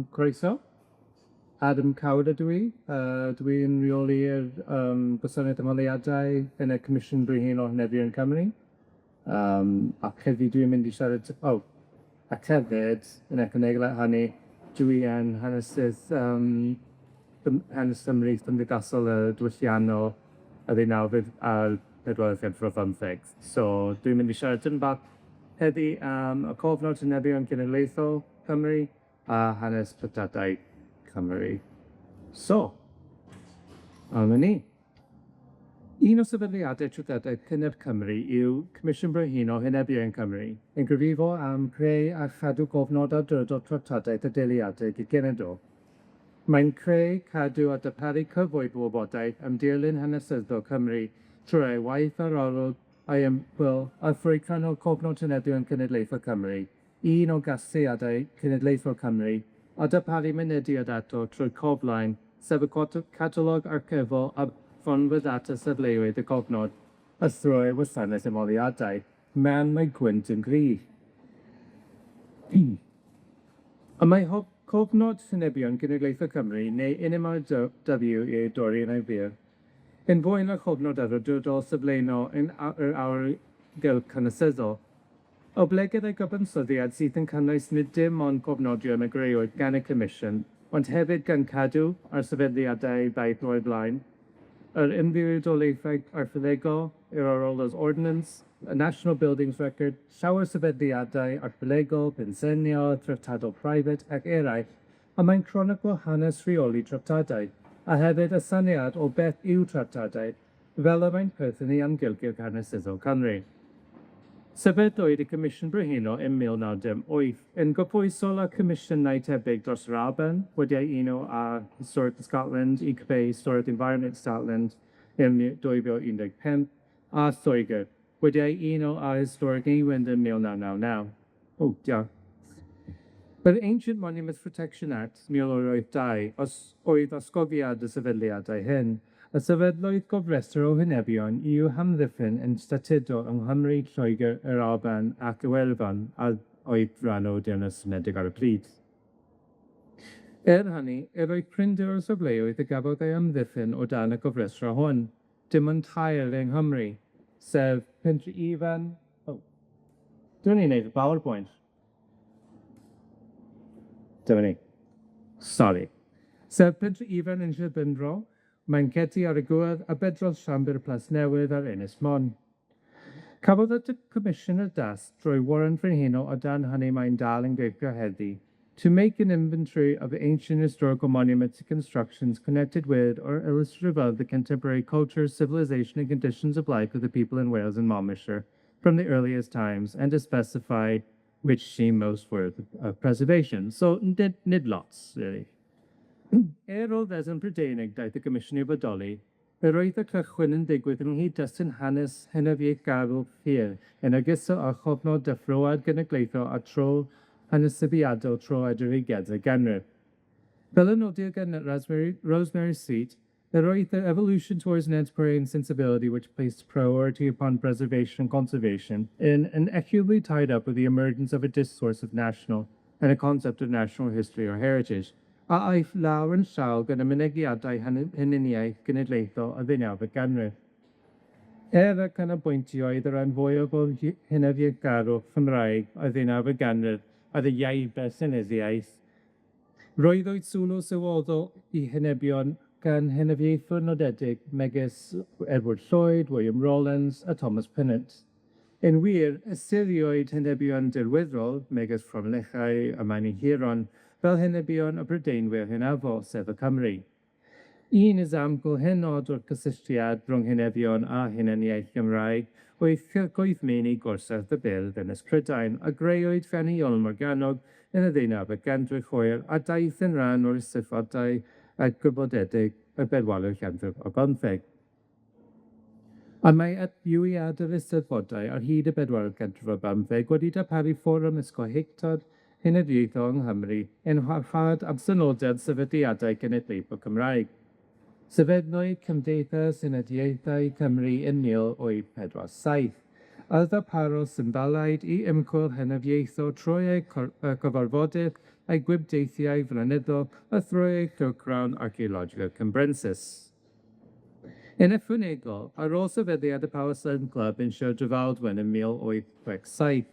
Croeso. Adam Coward ydw i. Dwi'n rheoli'r Gwasanaeth Ymholiadau yn y Comisiwn Brenhinol Henebion Cymru. Ac heddi dwi'n mynd i siarad, o, ac hefyd, yn ychwanegol at hynny, dwi yn hanesydd yym hanes Cymru cymdeithasol a diwylliannol y ddeunawfed a'r pedwaredd ganrif ar bymtheg. So dwi'n mynd i siarad tipyn bach heddi am y cofnod Henebion Cenedlaethol Cymru a hanes treftadaeth Cymru. So, am wn i. Un o sefydliadau treftadaeth cynnar Cymru yw Comisiwn Brenhinol Henebion Cymru, yn gyfrifol am creu a chadw gofnod awdurdod treftadaeth y deiliadau y genedl. Mae'n creu, cadw a darparu cyfoeth o wybodaeth am dirlun hanesyddol Cymru trwy ei waith arolwg a'i ymchwil a thrwy cynnal Cofnod Henebion Cenedlaethol Cymru, un o gasgliadau cenedlaethol Cymru, a darparu mynediad ato trwy Coflain, sef y catalog archifol a chronfa ddata safleoedd y cofnod, a thrwy wasanaeth ymholiadau, man mae gwynt yn gryf. Y mae Cofnod Henebion Genedlaethol Cymru, neu NMRW i ei dorri yn ei fyr, yn fwy na chofnod awdurdodol sylfaenol yn yr awyrgylch hanesyddol. Oblegid ei gyfansoddiad sydd yn cynnwys nid dim ond cofnodion a grëwyd gan y Comisiwn, ond hefyd gan Cadw a'r sefydliadau ddaeth o'i blaen, yr Ymddiriedolaethau Archeolegol, yr Arolwg Ordnance, y National Buildings Record, llawer sefydliadau archeolegol, pensiynol, treftadol private ac eraill, a mae'n croniclo hanes rheoli treftadaeth, a hefyd y syniad o beth yw treftadaeth, fel y mae'n perthyn i amgylchedd hanesyddol Cymru. Sefydlwyd y Comisiwn Brenhinol ym 1908 yn gyfoesol â comisiynau tebyg dros yr Alban, wedi ei uno â Historic Scotland i creu Historic Environment Scotland ym 2015, a Lloegr, wedi ei uno â Historic England ym 1999. O, diolch. Yr Ancient Monuments Protection Act 1882 os oedd osgogiad y sefydliadau hyn, a sefydlwyd gofrestr o henebion i'w hamddiffyn yn statudol yng Nghymru, Lloegr, yr Alban ac Iwerddon, a oedd rhan o Deyrnas Unedig ar y pryd. Er hynny, yr oedd prinder o safleoedd y gafodd ei amddiffyn o dan y gofrestra hwn, dim ond tair yng Nghymru, sef Pentre Ifan, oh, dwi'n ei wneud y PowerPoint. Dyma ni. Sori. Sef Pentre Ifan yn Sir Benfro, Maencedi ar y Gŵyr a Bedrodd Siambr Plas Newydd ar Ynys Môn. Cafodd y Comisiwn y dasg drwy Warrant Frenhinol o dan hynny mae'n dal yn gweithio heddi, to make an inventory of ancient historical monuments and constructions connected with or illustrative of the contemporary culture, civilization, and conditions of life of the people in Wales and Monmouthshire from the earliest times, and to specify which seem most worth of preservation. So, nid, nid lots, really. Er ôl Ddeddf Prydeinig daeth y Comisiwn i fodoli, yr oedd y cychwyn yn digwydd yng nghyd-destun hanes hynafiaethgarwch hir, yn ogystal â chofnod deffroad genedlaethol a tro hanesybiadol tro edrygiad y ganrif. Fel y nodir gan Rosemary, Rosemary Sweet, yr oedd the evolution towards an antiquarian sensibility which placed priority upon preservation and conservation in inextricably tied up with the emergence of a discourse of national and a concept of national history or heritage, a aeth law yn llaw gyda mynegiadau hunaniaeth genedlaethol y ddeunawfed ganrif. Er y canolbwyntioedd o ran fwyaf o hynafiaethgarwch Cymraeg y ddeunawfed ganrif oedd y iaith a llenyddiaeth, roeddwyd sylw sylweddol i henebion gan hynafiaethwyr nodedig megis Edward Llwyd, William Rowlands a Thomas Pennant. Yn wir, ystyriwyd henebion dirwyddol, megis Cromlechau a Maen Huron, fel henebion y Brydeinwyr hynafol, sef y Cymry. Un esiampl hynod o'r cysylltiad rhwng henebion a hunaniaeth Gymraeg oedd cyrchoedd meini gorsaf y Beirdd Ynys Prydain, a greuwyd gan Iolo Morganwg yn y ddeunawfed ganrif hwyr a daeth yn rhan o'r eisteddfodau a gwybodedig y bedwaredd ganrif ar bymtheg. A mae adfywiad yr eisteddfodau ar hyd y bedwaredd ganrif ar bymtheg wedi darparu fforwm ysgolheictod heneddiaethol yng Nghymru yn rhad absenoldeb sefydliadau cenedlaethol Cymraeg. Sefydlwyd Cymdeithas Heneddiaethau Cymru yn 1847, a ddarparodd symbalaid i ymchwil henebiaethol trwy ei cyfarfodydd a'i gwibdeithiau flynyddol a thrwy ei chylchgrawn Archaeologica Cambrensis. Yn ychwanegol, ar ôl sefydliad y Powys Sun Club yn Sir Drefaldwyn ym 1867,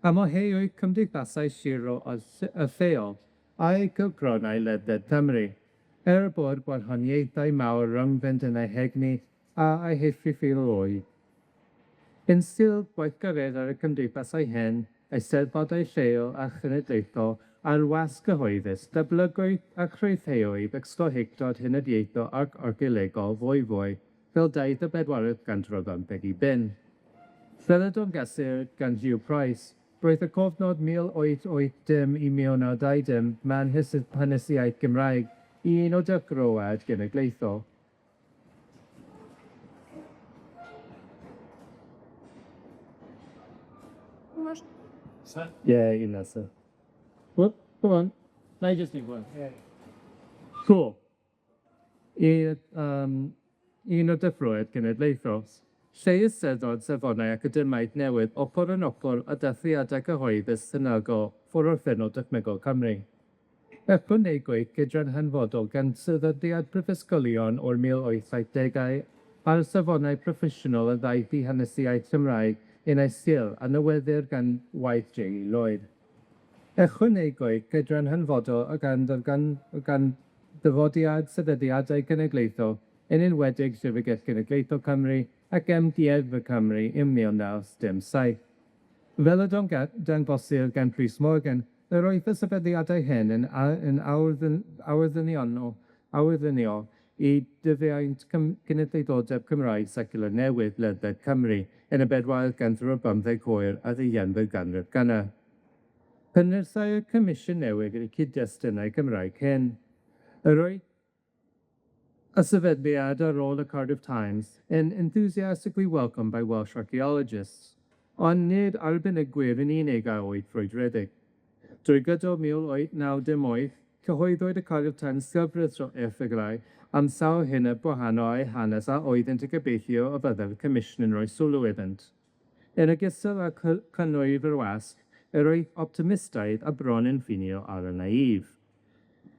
amlheuwyd cymdeithasau sirol a a lleol a'u cylchgronau ledled Cymru, er bod gwahaniaethau mawr rhyngddynt yn eu hegni a'u heffeithiolrwydd. Yn sgil gweithgareddau'r cymdeithasau hyn, eisteddfodau lleol a chenedlaethol a'r wasg gyhoeddus, datblygwyd a chryfheuwyd ysgolheictod hynafiaethol ac archeolegol fwyfwy fel daeth y bedwaredd ganrif ar bymtheg i ben. Fel y dongosir gan Hugh Price, roedd y cofnod 1880 i 1920 mewn hanes iaith Gymraeg un o dyrchroad genedlaethol. Yeah, un nesa. Whoop, go on. Na i jyst neud hwn. Yeah. Cool. I un o deffroad genedlaethol, lle eisteddod safonau academaidd newydd ochr yn ochr â dathliadau cyhoeddus hynagol ffwrdd dychmygol Cymru. Ychwanegwyd gydran hanfodol gan sefydliad prifysgolion o'r 1870au a'r safonau proffesiynol a ddaeth i hanes iaith Cymraeg yn ei sgil a newyddir gan waith J.E. Lloyd. Ychwanegwyd gydran hanfodol o gan gan gan dyfodiad sefydliadau cenedlaethol yn enwedig Llyfrgell Genedlaethol Cymru ac Amgueddfa Cymru ym 1907. Fel y dangosir gan Prys Morgan, yr oedd y sefydliadau hyn yn yn arwyddyniol i dyfiant cenedlaetholdeb Cymraeg seciwlar newydd ledled Cymru yn y bedwaredd ganrif ar bymtheg hwyr a ddeuenfed ganrif gynnar. Penwysai'r comisiwn newydd gyda cyd-destunau Cymraeg hyn. Yr oedd y sefydliad ar ôl y Cardiff Times yn enthusiastically welcomed by Welsh archaeologists, ond nid arbenigwyr yn unig a oedd frwydredig. Drwy gydol 1898, cyhoeddwyd y Cardiff Times gyfres o erthyglau am sawl hyneb gwahanol a'u hanes a oeddent yn gobeithio y byddai'r comisiwn yn rhoi sylw iddynt. Yn ogystal â cynnwrf yr wasg, yr oedd optimistaidd a bron yn ffinio ar y naïf.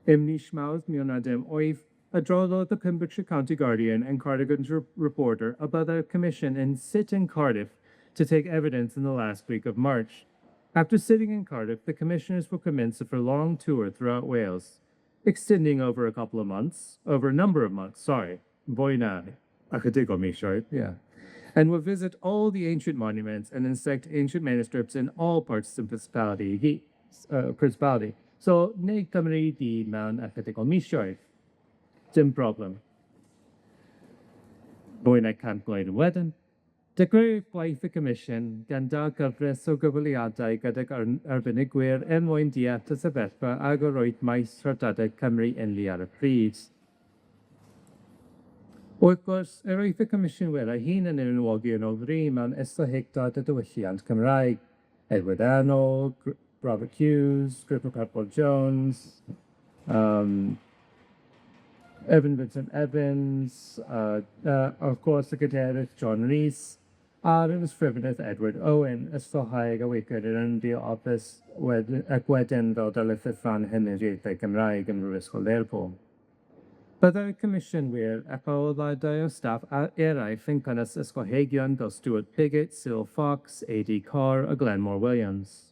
Ym mis Mawrth 1908, adroddodd the Pembrokeshire County Guardian and Cardigan's Reporter about the commission in sit in Cardiff to take evidence in the last week of March. After sitting in Cardiff, the commissioners will commence a prolonged tour throughout Wales, extending over a couple of months, over a number of months, sorry, fwy na ychydig o misoedd, yeah, and will visit all the ancient monuments and inspect ancient manuscripts in all parts of the principality. Principality. So, wneud Cymru i gyd mewn ychydig o misoedd. Dim problem. Mwy na 100 mlwyddyn wedyn, dechreuwyd gwaith y Comisiwn gan dal gyfres o gyfweliadau gydag arbenigwyr er mwyn deall y sefyllfa ag yr oedd maes treftadaeth Cymru ynddi ar y pryd. Wrth gwrs, yr oedd y Comisiynwyr eu hun yn enwogion o fri mewn ysgolheictod y diwylliant Cymraeg, Edward Arnold, Robert Hughes, Griffith Papworth Jones, Evan Vincent Evans, of course, y Cadeirydd John Rhys, a'r ysgrifennydd Edward Owen, ysgolhaig a weithiodd yn yr Office ac wedyn fel darlithydd rhan Henuriaethau Cymraeg ym Mhrifysgol Lerpwl. Byddai'r comisiynwyr ac aelodau o staff eraill yn cynnwys ysgolheigion fel Stuart Piggott, Cyril Fox, A.D. Carr a Glenmore Williams.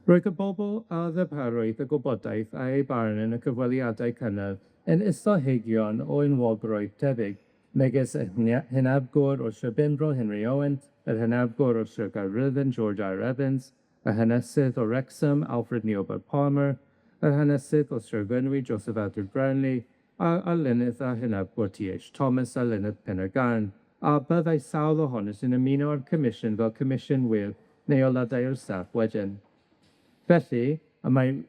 Roedd y bobl a ddarparwyd y gwybodaeth a'i barn yn y cyfweliadau cynnar yn ysgolheigion o enwogrwydd tebyg, megis y hynafgwr o Sir Benfro Henry Owen, yr hynafgwr o Sir Gaerfyrddin George R. Evans, y hanesydd o Wrexham Alfred Neobert Palmer, yr hanesydd o Sir Fynwy Joseph Edward Brownlee, a arlunydd a hynafgwr T.H. Thomas a Leonard Penygarn, a byddai sawl ohonynt yn ymuno â'r comisiwn fel comisiynwyr neu aelodau o'r staff wedyn. Felly, y mae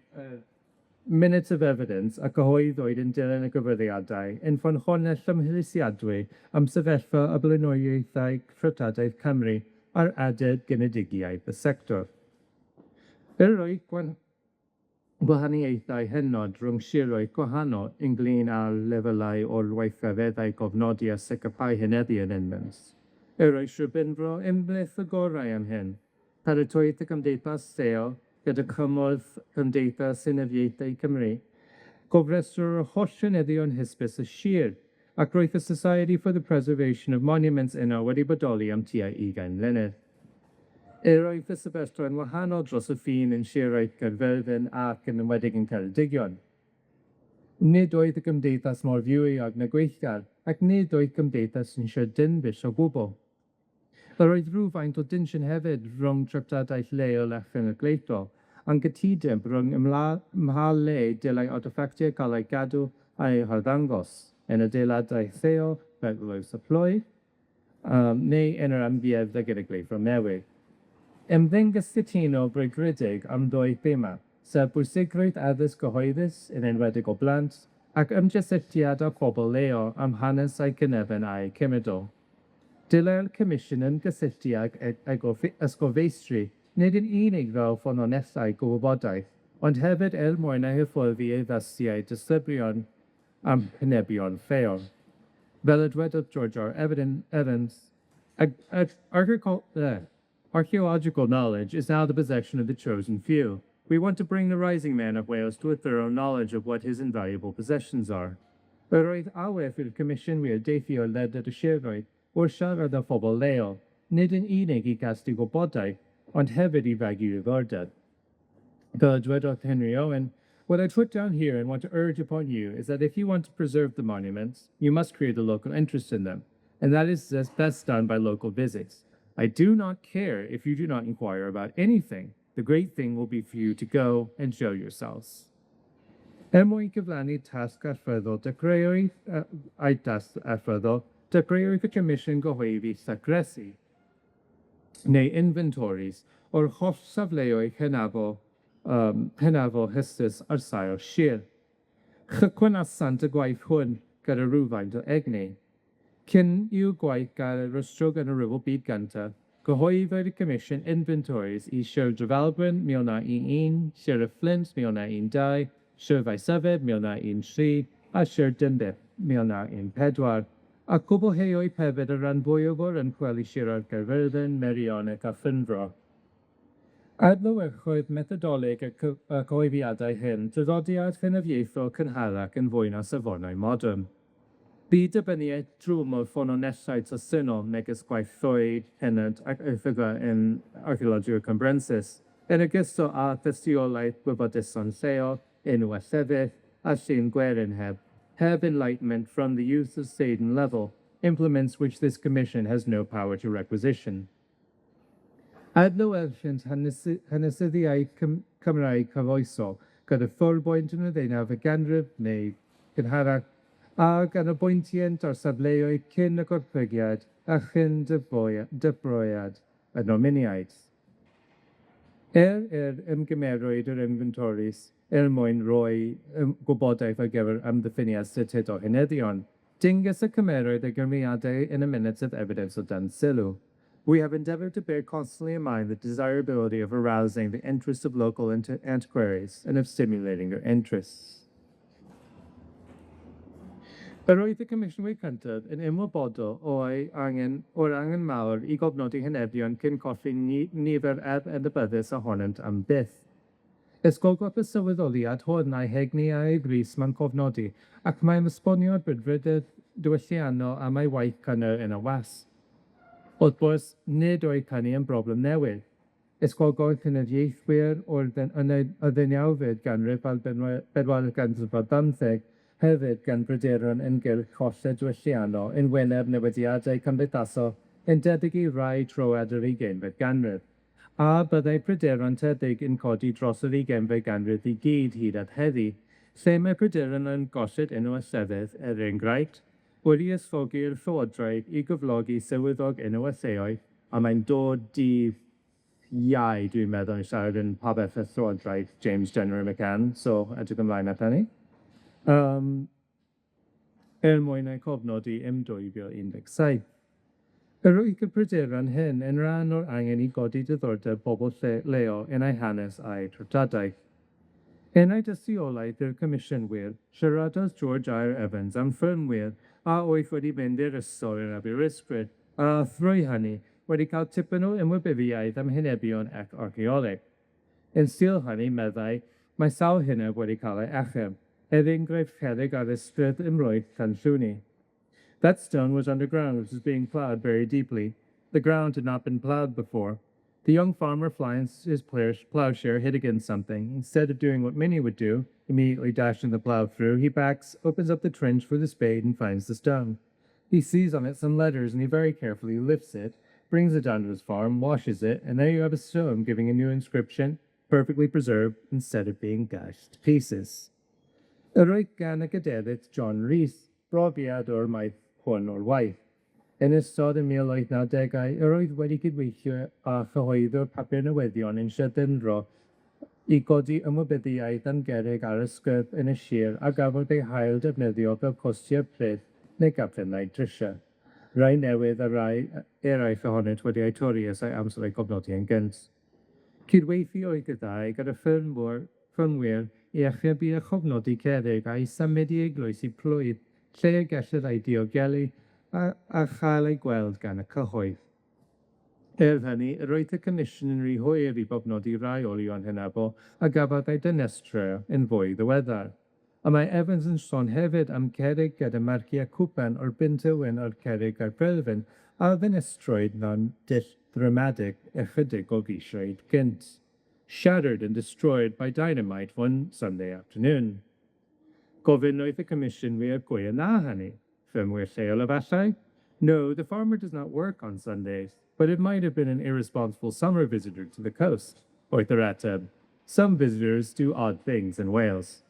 minutes of evidence a cyhoeddwyd yn dilyn y gyfweliadau yn ffynhonnell ymhelysiadwy am sefyllfa y blaenoriaethau treftadaeth Cymru ar adeg genedigiaeth y sector. Yr oedd gwahaniaethau hynod rhwng siroedd gwahanol ynglyn â lefelau o'r weithgareddau gofnodi a sicrhau hyneddion ynddynt. Yr oedd Sir Benfro ymhlith y gorau am hyn. Paratoedd y gymdeithas lleol gyda chymorth Cymdeithas Hynafiaethau Cymru, gofrestr holl heneddion hysbys y sir, ac roedd y Society for the Preservation of Monuments yno wedi bodoli am tua 20 mlynedd. Yr oedd y sefyllfa yn wahanol dros y ffin yn Siroedd Caerfyrddin ac yn enwedig yn Ceredigion. Nid oedd y gymdeithas mor fywiog na gweithgar, ac nid oedd gymdeithas yn Sir Dinbych o gwbl. Yr oedd rhywfaint o densiwn hefyd rhwng treftadaeth leol a chenedlaethol, a'n gytudeb rhwng ymla- mha le dylai arteffactiau cael eu gadw a'u harddangos, yn adeiladau lleol fel Eglwys y Plwyf, neu yn yr amgueddfa genedlaethol newydd. Ymddengys cytuno brwdfrydig am ddwy thema, sef bwysigrwydd addysg gyhoeddus, yn enwedig o blant, ac ymgysylltiad â phobl leol am hanes eu cynefin a'u cymedol. Dylai'r Comisiwn ymgysylltu ag ag ysgolfeistri, nid yn unig fel ffynonellau gwybodaeth, ond hefyd er mwyn eu hyfforddi i addysgu eu disgyblion am henebion lleol. Fel y dwedodd George R. Evans, archaeological knowledge is now the possession of the chosen few. We want to bring the rising man of Wales to a thorough knowledge of what his invaluable possessions are. Yr oedd awydd i'r Comisiynwyr deithio ledled y siroedd wrth siarad â phobl leol, nid yn unig i gasglu gwybodaeth, ond hefyd i fagu diddordeb. Fel y dwedodd Henry Owen, "What I put down here and want to urge upon you is that if you want to preserve the monuments, you must create a local interest in them, and that is best done by local visits. I do not care if you do not inquire about anything. The great thing will be for you to go and show yourselves." Er mwyn cyflawni tasg allweddol, dechreuodd a'i tasg allweddol, dechreuodd y Comisiwn gyhoeddi llacresi neu inventories o'r holl safleoedd hynafol hysbys ar sail sir. Cychwynasant y gwaith hwn gyda rhywfaint o egni. Cyn i'w gwaith gael ei rwystro gan y Rhyfel Byd Gyntaf, cyhoeddodd y Comisiwn inventories i Sir Drefaldwyn 1911, Sir y Fflint 1912, Sir Faesyfed 1913 a Sir Dinbych 1914, a cwblheuwyd hefyd y rhan fwyaf o'r ymchwil i Siroedd Caerfyrddin, Meirionnydd a Phenfro. Adlewyrchodd methodoleg y cyhoeddiadau hyn traddodiad hynafiaethol cynharach yn fwy na safonau modern. Bu dibyniaeth drwm o'r ffynonellau testunol megis gwaith Llwyd, Pennant ac erthyglau yn Archaeologia Cambrensis, yn ogystal â thystiolaeth gwyboduson lleol, enw a llefydd, a llên gwerin heb enlightenment from the use of spade and level, implements which this commission has no power to requisition. Adlewyrchant hanesyddiaeth Cymraeg cyfoesol gyda phorbwynt yn y ddeunawfed ganrif neu gynharach a ganolbwyntient ar safleoedd cyn y gorchfygiad a chyn dyfroiad y Normaniaid. Er yr ymgymerwyd yr inventories er mwyn rhoi gwybodaeth ar gyfer amddiffyniad statudol henebion, dengys y cymerwyd y gyfrifiadau yn y minutes of evidence o dan sylw. "We have endeavoured to bear constantly in mind the desirability of arousing the interest of local antiquaries and of stimulating their interests." Yr oedd y Comisiynwyr cyntaf yn ymwybodol o'i angen, o'r angen mawr i gofnodi henebion cyn colli nifer adnabyddus ohonynt am byth. Ysgogodd y sylweddoliad hwn eu hegni a'u brys mewn cofnodi, ac mae'n esbonio'r brwdfrydedd diwylliannol am ei waith cynnar yn y wasg. Wrth gwrs, nid oedd hynny yn broblem newydd. Ysgogodd hynafiaethwyr o'r yn y ddeunawfed ganrif a'r bedwaredd ganrif ar bymtheg hefyd gan bryderon ynghylch colled diwylliannol yn wyneb newidiadau cymdeithasol yn debyg i rai troad yr ugeinfed ganrif, a byddai pryderon tebyg yn codi dros yr ugeinfed ganrif i gyd hyd at heddi, lle mae pryderon yn golled enw a llefydd, er enghraifft, wedi ysgogi'r Llywodraeth i gyflogi swyddog enw a lleoedd, a mae'n dod dydd Iau, dwi'n meddwl, yn siarad yn pabell y Llywodraeth James January McCann, so edrych ymlaen at hynny. Er mwyn eu cofnodi ym 2017. Yr oedd y pryderon hyn yn rhan o'r angen i godi diddordeb pobl leol yn eu hanes a'u treftadaeth. Yn ei dystiolaeth i'r Comisiynwyr, siaradodd George Eyre Evans am ffermwyr a oedd wedi mynd i'r ysgol yn Aberystwyth, a thrwy hynny wedi cael tipyn o ymwybyddiaeth am henebion ac archaeoleg. Yn sgil hynny, meddai, mae sawl hyneb wedi cael ei achub, er enghraifft cerrig ar ystrydd ym mlwydd Llanllwni. That stone was underground, which was being ploughed very deeply. The ground had not been ploughed before. The young farmer flying his plowshare hit against something. Instead of doing what many would do, immediately dashing the plow through, he backs, opens up the trench with the spade, and finds the stone. He sees on it some letters, and he very carefully lifts it, brings it down to his farm, washes it, and there you have a stone giving a new inscription, perfectly preserved, instead of being gashed to pieces. Yr oedd gan y cadeirydd John Rees brofiad o'r maes hwn o'r waith. Yn ystod y 1890au, yr oedd wedi cydweithio â chyhoeddwr papur newyddion yn Sir Benfro i godi ymwybyddiaeth am gerrig ar y sgrip yn y sir a gafodd ei hail defnyddio fel postiau pridd neu gaptenau drysia. Rai newydd a rai eraill ohonynt wedi eu torri ers ei amser eu cofnodi yn gynt. Cydweithio oedd gyda'i gyda ffermwr, ffermwyr i achebu a chofnodi cerrig a'i symud i eglwysi plwyf, lle y gellir eu diogelu a chael eu gweld gan y cyhoedd. Er hynny, roedd y comisiwn yn rhy hwyr i bobnodi rai olion hynafol a gafodd eu dinistrio yn fwy ddiweddar. A mae Evans yn sôn hefyd am cerrig gyda marciau cwpan o'r bentywyn o'r cerrig Gaerfyrddin a ddinistrwyd mewn dull dramatig ychydig o fisoedd gynt. Shattered and destroyed by dynamite one Sunday afternoon. Gofynnodd y comisiynwyr pwy a wna hynny? Ffermwyr lleol efallai? No, the farmer does not work on Sundays, but it might have been an irresponsible summer visitor to the coast, oedd yr ateb. Some visitors do odd things in Wales.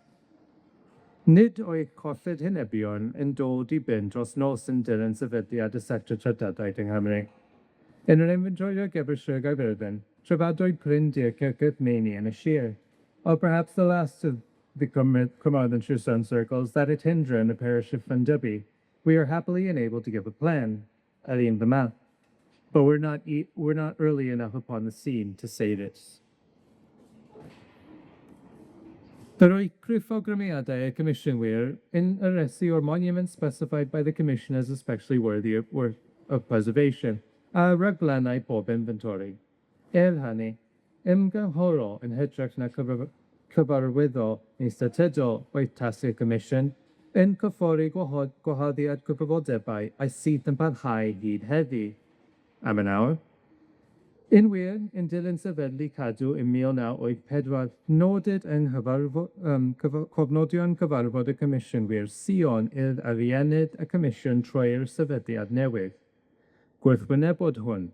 Nid oedd colled henebion yn dod i ben dros nos yn dilyn sefydliad y sector treftadaeth yng Nghymru. Yn yr inventory ar gyfer Sir Gaerfyrddin, trafodwyd prinder cercyt meini yn y sir, or perhaps the last of the Carmarthenshire stone circles that at Hendre in the parish of Llandyfi, we are happily enabled to give a plan, at the map. But we're not early enough upon the scene to say this. Yr oedd prif awgrymiadau y Comisiynwyr yn y rhestr o'r monuments specified by the Commission as especially worthy of preservation, a rhagflaenau pob inventory. Er hynny, ymgynghorol yn hytrach na cyfarwyddo neu statudol oedd tasg y Comisiwn yn corffori gwahoddiad cyfrifoldebau a sydd yn parhau hyd heddi. Am yn awr. Yn wir, yn dilyn sefydlu Cadw ym 1984, nodid yng nghyfarfo- cofnodion cyfarfod y Comisiynwyr sïon i'r ariennid y Comisiwn trwy'r sefydliad newydd. Gwrthwynebwyd hwn,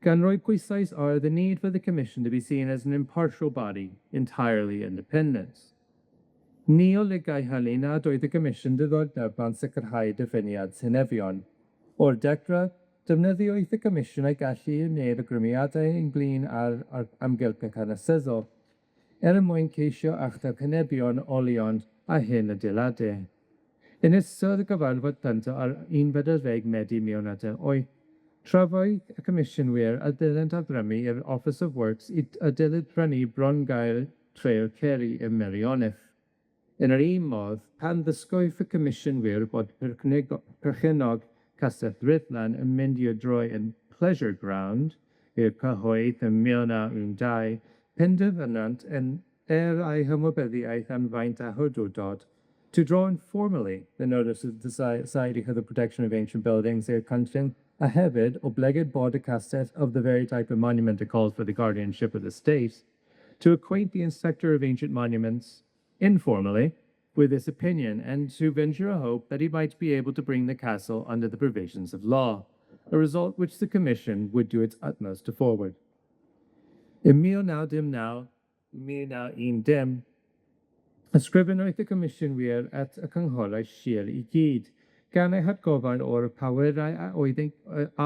gan roi pwyslais ar the need for the Commission to be seen as an impartial body, entirely independent. Ni olygai hynny nad oedd y Comisiwn diddordeb mewn sicrhau diffiniad henebion. O'r dechrau, defnyddiodd y Comisiwn ei gallu i wneud awgrymiadau ynglyn â'r amgylchedd hanesyddol, er mwyn ceisio achub henebion olion a hen adeiladau. Yn ystod y gyfarfod cyntaf ar 11 Medi 1998, trafodd y Comisiynwyr a dylent awgrymu i'r Office of Works i y dylid prynu brongaer Tre'r Ceiri ym Merioneth. Yn yr un modd, pan ddysgodd y Comisiynwyr bod perchennog Castell Rhuddlan yn mynd i'w droi yn pleasure ground i'r cyhoedd ym 1912, penderfynant yn er eu hymwybyddiaeth am faint a hawdurdod to draw informally the notice of the Society for the Protection of Ancient Buildings i'r cynllun, a hefyd oblegid bod y castell of the very type of monument that calls for the guardianship of the state, to acquaint the Inspector of Ancient Monuments informally with this opinion and to venture a hope that he might be able to bring the castle under the provisions of law, a result which the Commission would do its utmost to forward. Ym 1909, 1910, ysgrifennodd y Comisiynwyr at y cynghorau sir i gyd, gan eu hatgoffa o'r pwerau a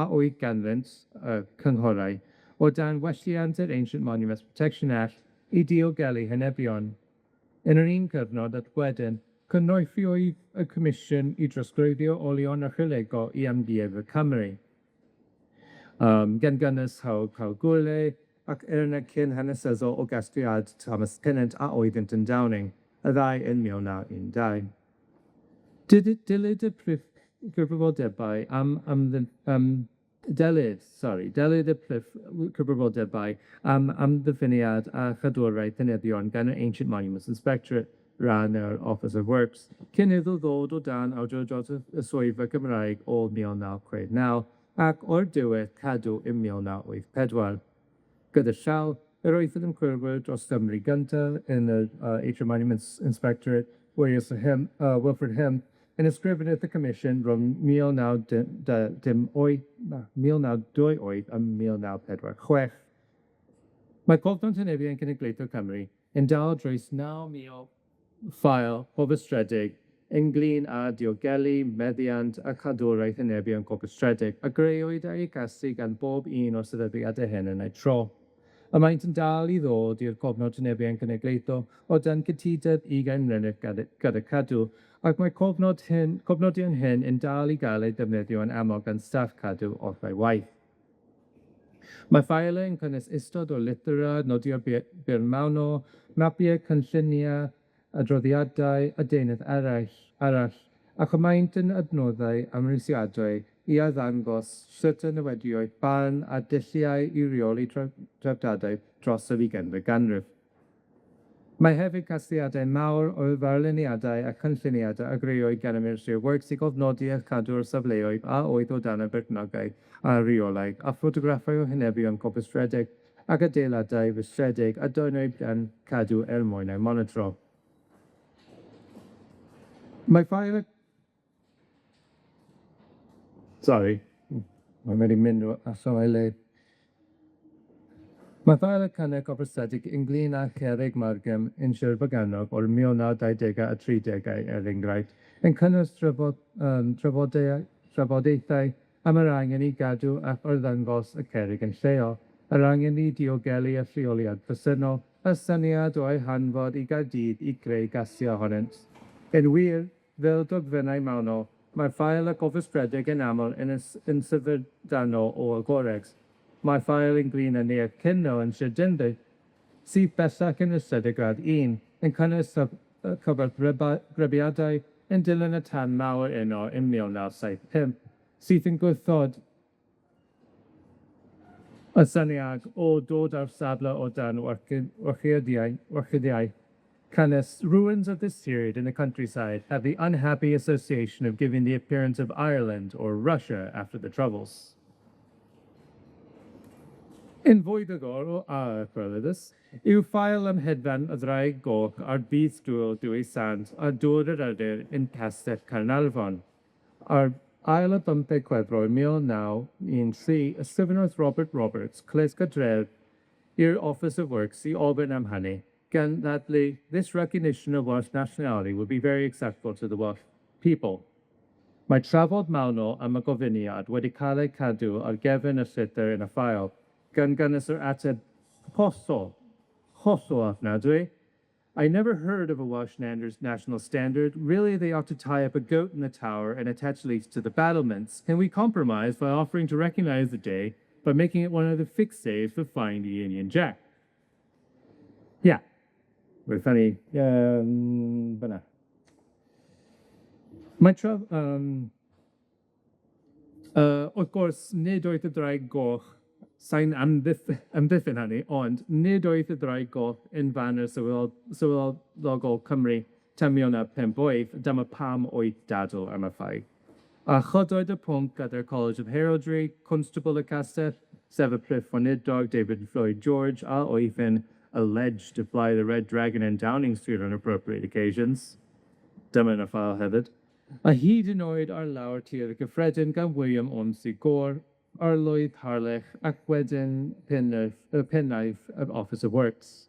oedd ganddynt y cynghorau o dan welliant yr Ancient Monuments Protection Act i diogelu henebion. Yn yr un cyfnod at wedyn, cynorthwyodd y Comisiwn i drosglwyddo olion archeolegol i Amgueddfa Cymru. Gan gynnwys Hawl Caergwrle ac Yrnau cyn hanesyddol o gasgliad Thomas Pennant a oeddynt yn Downing, y ddau yn 1912. Dylid y prif gyfrifoldebau am Delid, sori, delid y prif cyfrifoldebau am amddiffyniad a chadwraeth henebion gan yr Ancient Monuments Inspectorate ran yr Office of Works, cyn iddo ddod o dan awdurdod y Swyddfa Gymraeg o 1969 ac o'r diwedd Cadw ym 1984. Gyda llaw, yr oedd yn ymchwilwyr dros Gymru gyntaf yn y Ancient Monuments Inspectorate, William Wilfred Hymn, yn ysgrifennydd y Comisiwn rhwng 1918 na, 1928 a 1946. Mae Cofnod Hynefion Cenedlaethol Cymru yn dal dros 9,000 ffael cofrestredig ynglyn â diogelu, meddiant a cadwraeth henebion cofrestredig, a greuwyd a'u casglu gan bob un o'r sefydliadau hyn yn eu tro. A maent yn dal i ddod i'r cofnod Henebion Cenedlaethol o dan gytundeb ugain mlynedd gyda Cadw, ac mae cofnod hyn, cofnodion hyn yn dal i gael eu defnyddio yn aml gan staff Cadw wrth ei waith. Mae ffailau yn cynnwys ystod o lythyrau, nodiad byr mewnol, mapiau, cynlluniau, adroddiadau a deunydd eraill arall, ac y maent yn adnoddau amhrisiadwy i arddangos sut y newidiwyd barn a dulliau i reoli treftadaeth dros yr ugeinfed ganrif. Mae hefyd casgliadau mawr o ddarluniadau a cynlluniadau a grëwyd gan y Ministry of Works i gofnodi a chadw'r safleoedd a oedd o dan y berchnogaeth a reolaeth, a ffotograffau o henebion cofrestredig ac adeiladau rhestredig a dyrnwyd gan Cadw er mwyn eu monitro. Mae ffael y... Sori, mae'n wedi mynd allan o'i le. Mae ffael y cynnig cofrestredig ynglyn â Cherrig Margam yn Sir Forgannwg o'r 1920au a 30au, er enghraifft, yn cynnwys trafodaethau am yr angen i gadw ac arddangos y cerrig yn lleol, yr angen i diogelu y lleoliad presennol, y syniad o'u hanfod i Gaerdydd i greu gastia ohonynt. Yn wir, fel dogfennau mewnol, mae'r ffael a gofrestredig yn aml yn yn syfrdanol o agored. Mae ffael ynglyn â Neuadd Cynno yn Sir Dinbych, sydd bellach yn rhestredig gradd un, yn cynnwys cyfathrebiadau yn dilyn y tân mawr yno ym 1975, sydd yn gwrthod y syniad o dod â'r safle o dan warcheidiaeth. Cynnwys ruins of this period in the countryside have the unhappy association of giving the appearance of Ireland or Russia after the Troubles. Yn fwy diddorol a chyfforddus yw ffael am hedfan y ddraig goch ar ddydd Sul Dewi Sant ar Dŵr yr Ydyr yn Castell Caernarfon. Ar ail ar bymtheg Chwefror 1913, ysgrifennodd Robert Roberts, clerc y dref, i'r Office of Works i ofyn am hynny, gan ddadlu this recognition of Welsh nationality would be very acceptable to the Welsh people. Mae trafod mewnol am y gofyniad wedi cael ei cadw ar gefn y llythyr yn y ffael, gan gynnwys yr ateb hollol, hollol ofnadwy. I never heard of a Welsh national standard. Really, they ought to tie up a goat in the tower and attach leeks to the battlements. Can we compromise by offering to recognize the day by making it one of the fixed days for flying the Union Jack? Yeah, we're funny, fyna. Mae wrth gwrs, nid oedd y ddraig goch, sai'n amddiffyn hynny, ond nid oedd y ddraig goch yn faner swyddogol Cymru tan 1958, dyma pam oedd dadl am y ffaith. A chodwyd y pwnc gyda'r College of Heraldry, Constable y Castell, sef y Prif Weinidog David Lloyd George, a oedd yn alleged to fly the Red Dragon in Downing Street on appropriate occasions. Dyma yn y ffael hefyd. A hyd yn oed ar lawr Tŷ'r Cyffredin gan William Ormsby Gore, Arlywydd Harlech, ac wedyn pennaeth, y pennaeth yr Office of Works.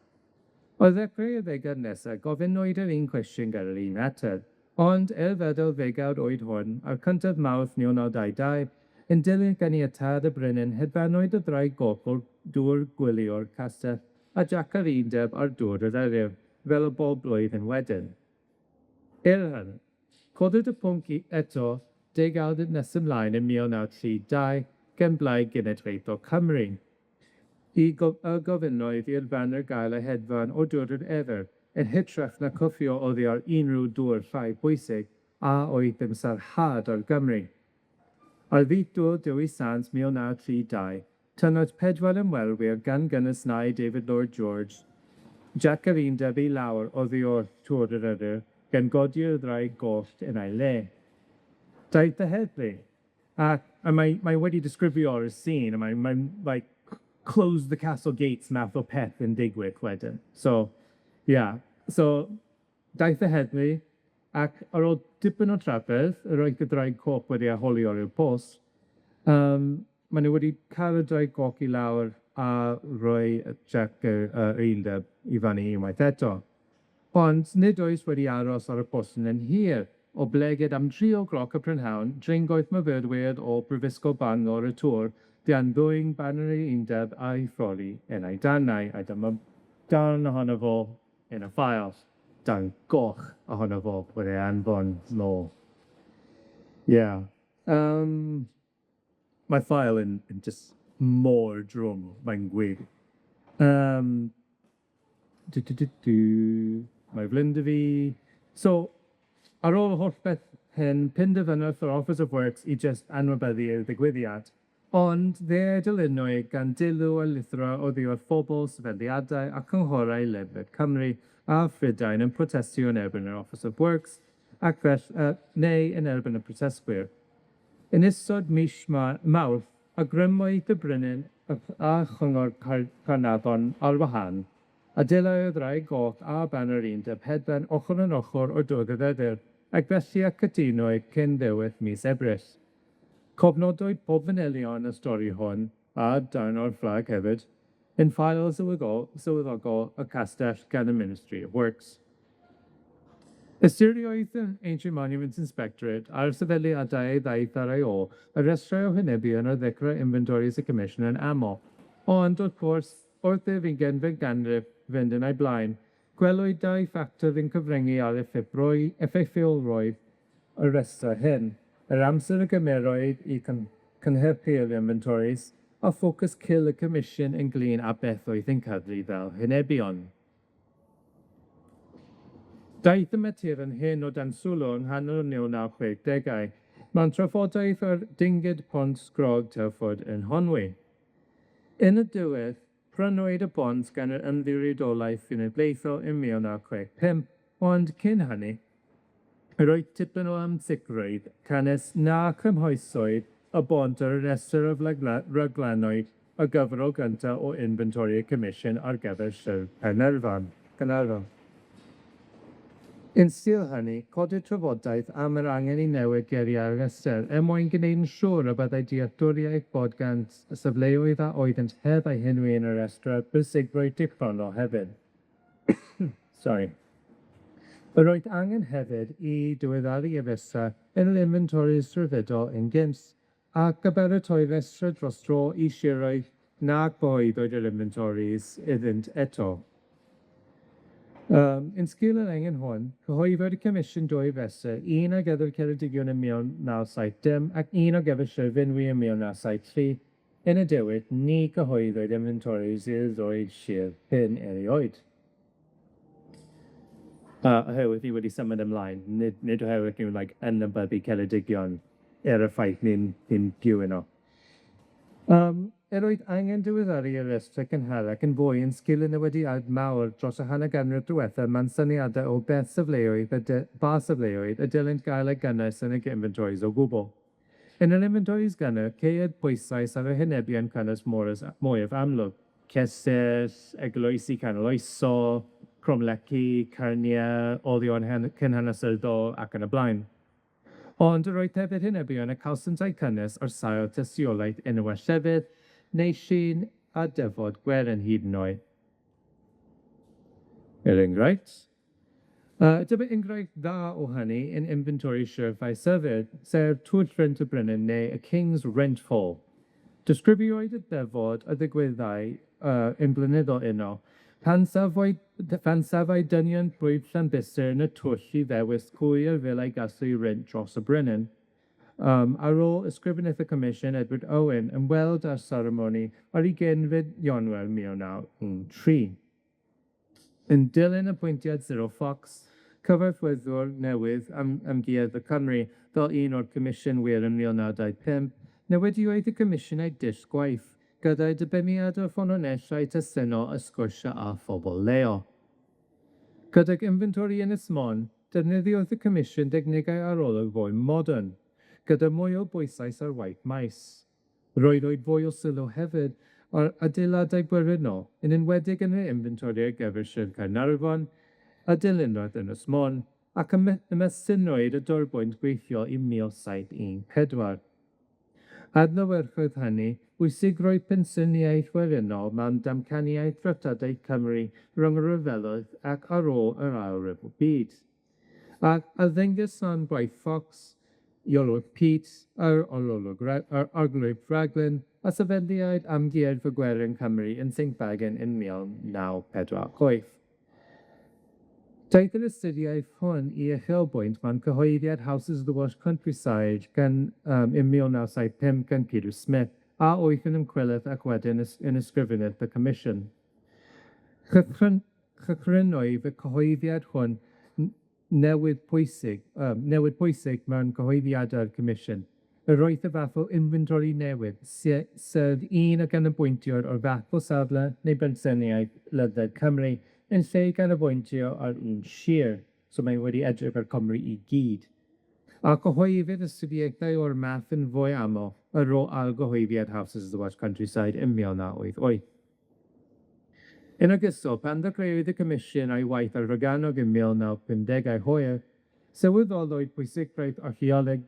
O ddechrau y ddegawd nesaf, gofynnwyd yr un cwestiwn gan yr un ateb, ond er feddwl ddegawd oed hwn, a'r cyntaf Mawrth 1922, yn dilyn ganiatâd y brenin, hedfanwyd y ddraig goch o'r dŵr gwylio'r castell a Jac yr Undeb ar dŵr yr Eryr, fel y bob blwyddyn wedyn. Er hynny, codwyd y pwnc eto degawd nes ymlaen yn 1932 gan Blaid Genedlaethol Cymru, i y gofynnodd i'r faner gael ei hedfan o dŵr yr Eryr, yn hytrach na cwffio oddi ar unrhyw dŵr llai pwysig a oedd yn sarhad ar Gymru. Ar ddydd Gŵyl Dewi Sant 1932, tynnodd pedwar ymwelwyr gan gynnwys nai David Lloyd George, Jac yr Undeb i lawr oddi wrth Tŵr yr Eryr, gan godi'r ddraig goll yn ei le. Daeth y heddlu, ac a mae mae wedi disgrifio'r scene, a mae'n mae'n like close the castle gates math o peth yn digwydd wedyn. So, yeah. So, daeth y heddlu, ac ar ôl dipyn o trafferth, yr oedd y ddraig coch wedi ei hawlio i'r post, ma' nw wedi cael y draig goch i lawr a rhoi y Jac yy yr Undeb i fyny unwaith eto. Ond nid oes wedi aros ar y postyn yn hir, oblegid am dri o gloch y prynhawn, dringoedd myfyrwyr o Brifysgol Bangor y Tŵr gan ddwyn baner yr Undeb a'i throli yn ei darnau, a dyma darn ohono fo yn y ffael, darn goch ohono fo wedi ei anfon nôl. Yeah. Mae ffael yn jyst mor drwm, mae'n gwych. Du, du, du, du. Mae flin 'da fi. So, ar ôl y holl beth hyn, penderfynodd yr Office of Works i jyst anwybyddu'r ddigwyddiad. Ond fe dilynwyd gan dilw a lithro oddi wrth phobl, sefydliadau a cynghorau ledled Cymru a Phrydain yn protestio yn erbyn yr Office of Works ac fell- neu yn erbyn y protestwyr. Yn ystod mis Mawrth, awgrymwyd y brenin a Chyngor Caernarfon ar wahân, a dylai'r ddraig goch a baner undeb hedfan ochr yn ochr o Dŵr yr Eryr, ac felly y cytunwyd cyn ddiwedd mis Ebrill. Cofnodwyd pob manylion y stori hwn, a darn o'r fflag hefyd, yn ffael swyddogol y castell gan y Ministry of Works. Ystyriwyd y Ancient Monuments Inspectorate a'r sefydliadau ddaeth ar ei ôl y rhestrau o henebion ar ddechrau inventories y Comisiwn yn aml, ond wrth gwrs, wrth i'r ugeinfed ganrif fynd yn ei blaen, gwelwyd dau ffactor yn cyfryngu ar effeithiolrwydd y rhestrau hyn, yr amser y gymeroedd i cynhyrchu'r inventories, a ffocws cul y Comisiwn ynglyn â beth oedd yn cyfri fel henebion. Daeth y materion hyn o dan sylw yng nghanol y 1960au, mewn trafodaeth ar dinged Pont Sgrog Telford yn Nghonwy. Yn y diwedd, prynwyd y bont gan yr Ymddiriedolaeth Genedlaethol ym 1965, ond cyn hynny, yr oedd tipyn o ansicrwydd canys na chymhwyswyd y bont ar y rhestr o raglennoedd y gyfrol gynta o Inventory y Comisiwn ar gyfer Sir Caernarfon. Caernarfon. Yn sgil hynny, codwyd trafodaeth am yr angen i newid geiriau'r rhestr er mwyn gwneud yn siŵr y byddai dealltwriaeth bod gan y safleoedd a oeddent heb eu henwi yn y rhestr bwysigrwydd dichonol hefyd. Sorry. Yr oedd angen hefyd i diweddaru y rhestr yn yr inventories trefydol yn gynt, ac y baratoi rhestr dros dro i siroedd na gyhoeddwyd yr inventories iddynt eto. Yn sgil yr angen hwn, cyhoeddwyd y Comisiwn dwy restr, un ar gyfer Ceredigion ym 1970 ac un ar gyfer Sir Fynwy ym 1973. Yn y diwedd, ni gyhoeddwyd inventories i'r ddwy sir hyn erioed. Oherwydd ni wedi symud ymlaen, nid oherwydd ni'n like anwybyddu Ceredigion er y ffaith ni'n byw yno. Yr oedd angen diweddaru y rhestr cynharach yn fwy yn sgil y newidiad mawr dros y hanner ganrif diwetha mewn syniadau o beth safleoedd y ba safleoedd y dylent gael eu gynnwys yn y inventories o gwbl. Yn yr inventories gynnar, ceir pwyslais ar y henebion cynnwys mwyaf amlwg, cestyll, eglwysi canoloesol, cromlechi, cerniau, olion cynhanesyddol ac yn y blaen. Ond yr oedd hefyd henebion y cawsant eu cynnwys ar sail tystiolaeth enwau llefydd neu llun a defod gwerin hyd yn oed. Er enghraifft, dyma enghraifft dda o hynny yn inventory Sir Faesyfed, sef Twll Rhent y Brenin neu y King's Rent Hall. Disgrifiwyd y defod a ddigwyddai yn blynyddol yno, pan safai dynion plwyf Llanbister yn y twll i ddewis pwy a ddylai gasglu rent dros y brenin. Ar ôl ysgrifennydd y Comisiwn Edward Owen ymweld â'r seremoni ar ugeinfed Ionawr 1913. Yn dilyn apwyntiad Cyril Fox, cyfarwyddwr newydd am Amgueddfa Cymru fel un o'r comisiynwyr yn 1925, Newidiwyd y Comisiwn ei dull gwaith, gyda'i dibyniad o ffynonellau testunol a sgwrsio â phobl leol. Gydag inventory Ynys Môn, defnyddiodd y Comisiwn dechnegau arolwg fwy modern, gyda mwy o bwyslais ar waith maes. Roeddwyd fwy o sylw hefyd ar adeiladau gwerinol, yn enwedig yn yr inventory ar gyfer Sir Caernarfon, a dilynnodd Ynys Môn, ac ymestynwyd y dorbwynt gweithio i 1714. Adlewyrchodd hynny bwysigrwydd pensiynaidd werinol mewn damcaniaeth dreftadaeth Cymru rhwng y rhyfeloedd ac ar ôl yr Ail Ryfel Byd. Ac ymddengys yn gwaith Fox, Iorwerth Peate, yr Arolwg yr Arglwydd Raglan, a sefydliad Amgueddfa Gwerin Cymru yn Saint Ffagan yn 1948. Daeth yr astudiaeth hwn i uchelbwynt mewn cyhoeddiad Houses of the Welsh Countryside gan ym 1975 gan Peter Smith, a oedd yn ymchwilydd ac wedyn yn ysgrifennydd y Comisiwn. Cychwynnodd y cyhoeddiad hwn newid pwysig newid pwysig mewn cyhoeddiadau'r Comisiwn. Yr roedd y fath o inventory newydd, sef un o ganolbwyntio o'r fath o safle neu bensaernïaeth ledled Cymru, yn lle ganolbwyntio ar un sir, so mae wedi edrych ar Cymru i gyd. A cyhoeddid astudiaethau o'r math yn fwy aml ar ôl ailgyhoeddiad Houses of the Welsh Countryside ym 1988. Yn ogystal, pan ddechreuodd y Comisiwn a'i waith ar Forgannwg ym 1950au hwyr, sylweddolwyd pwysigrwydd archeoleg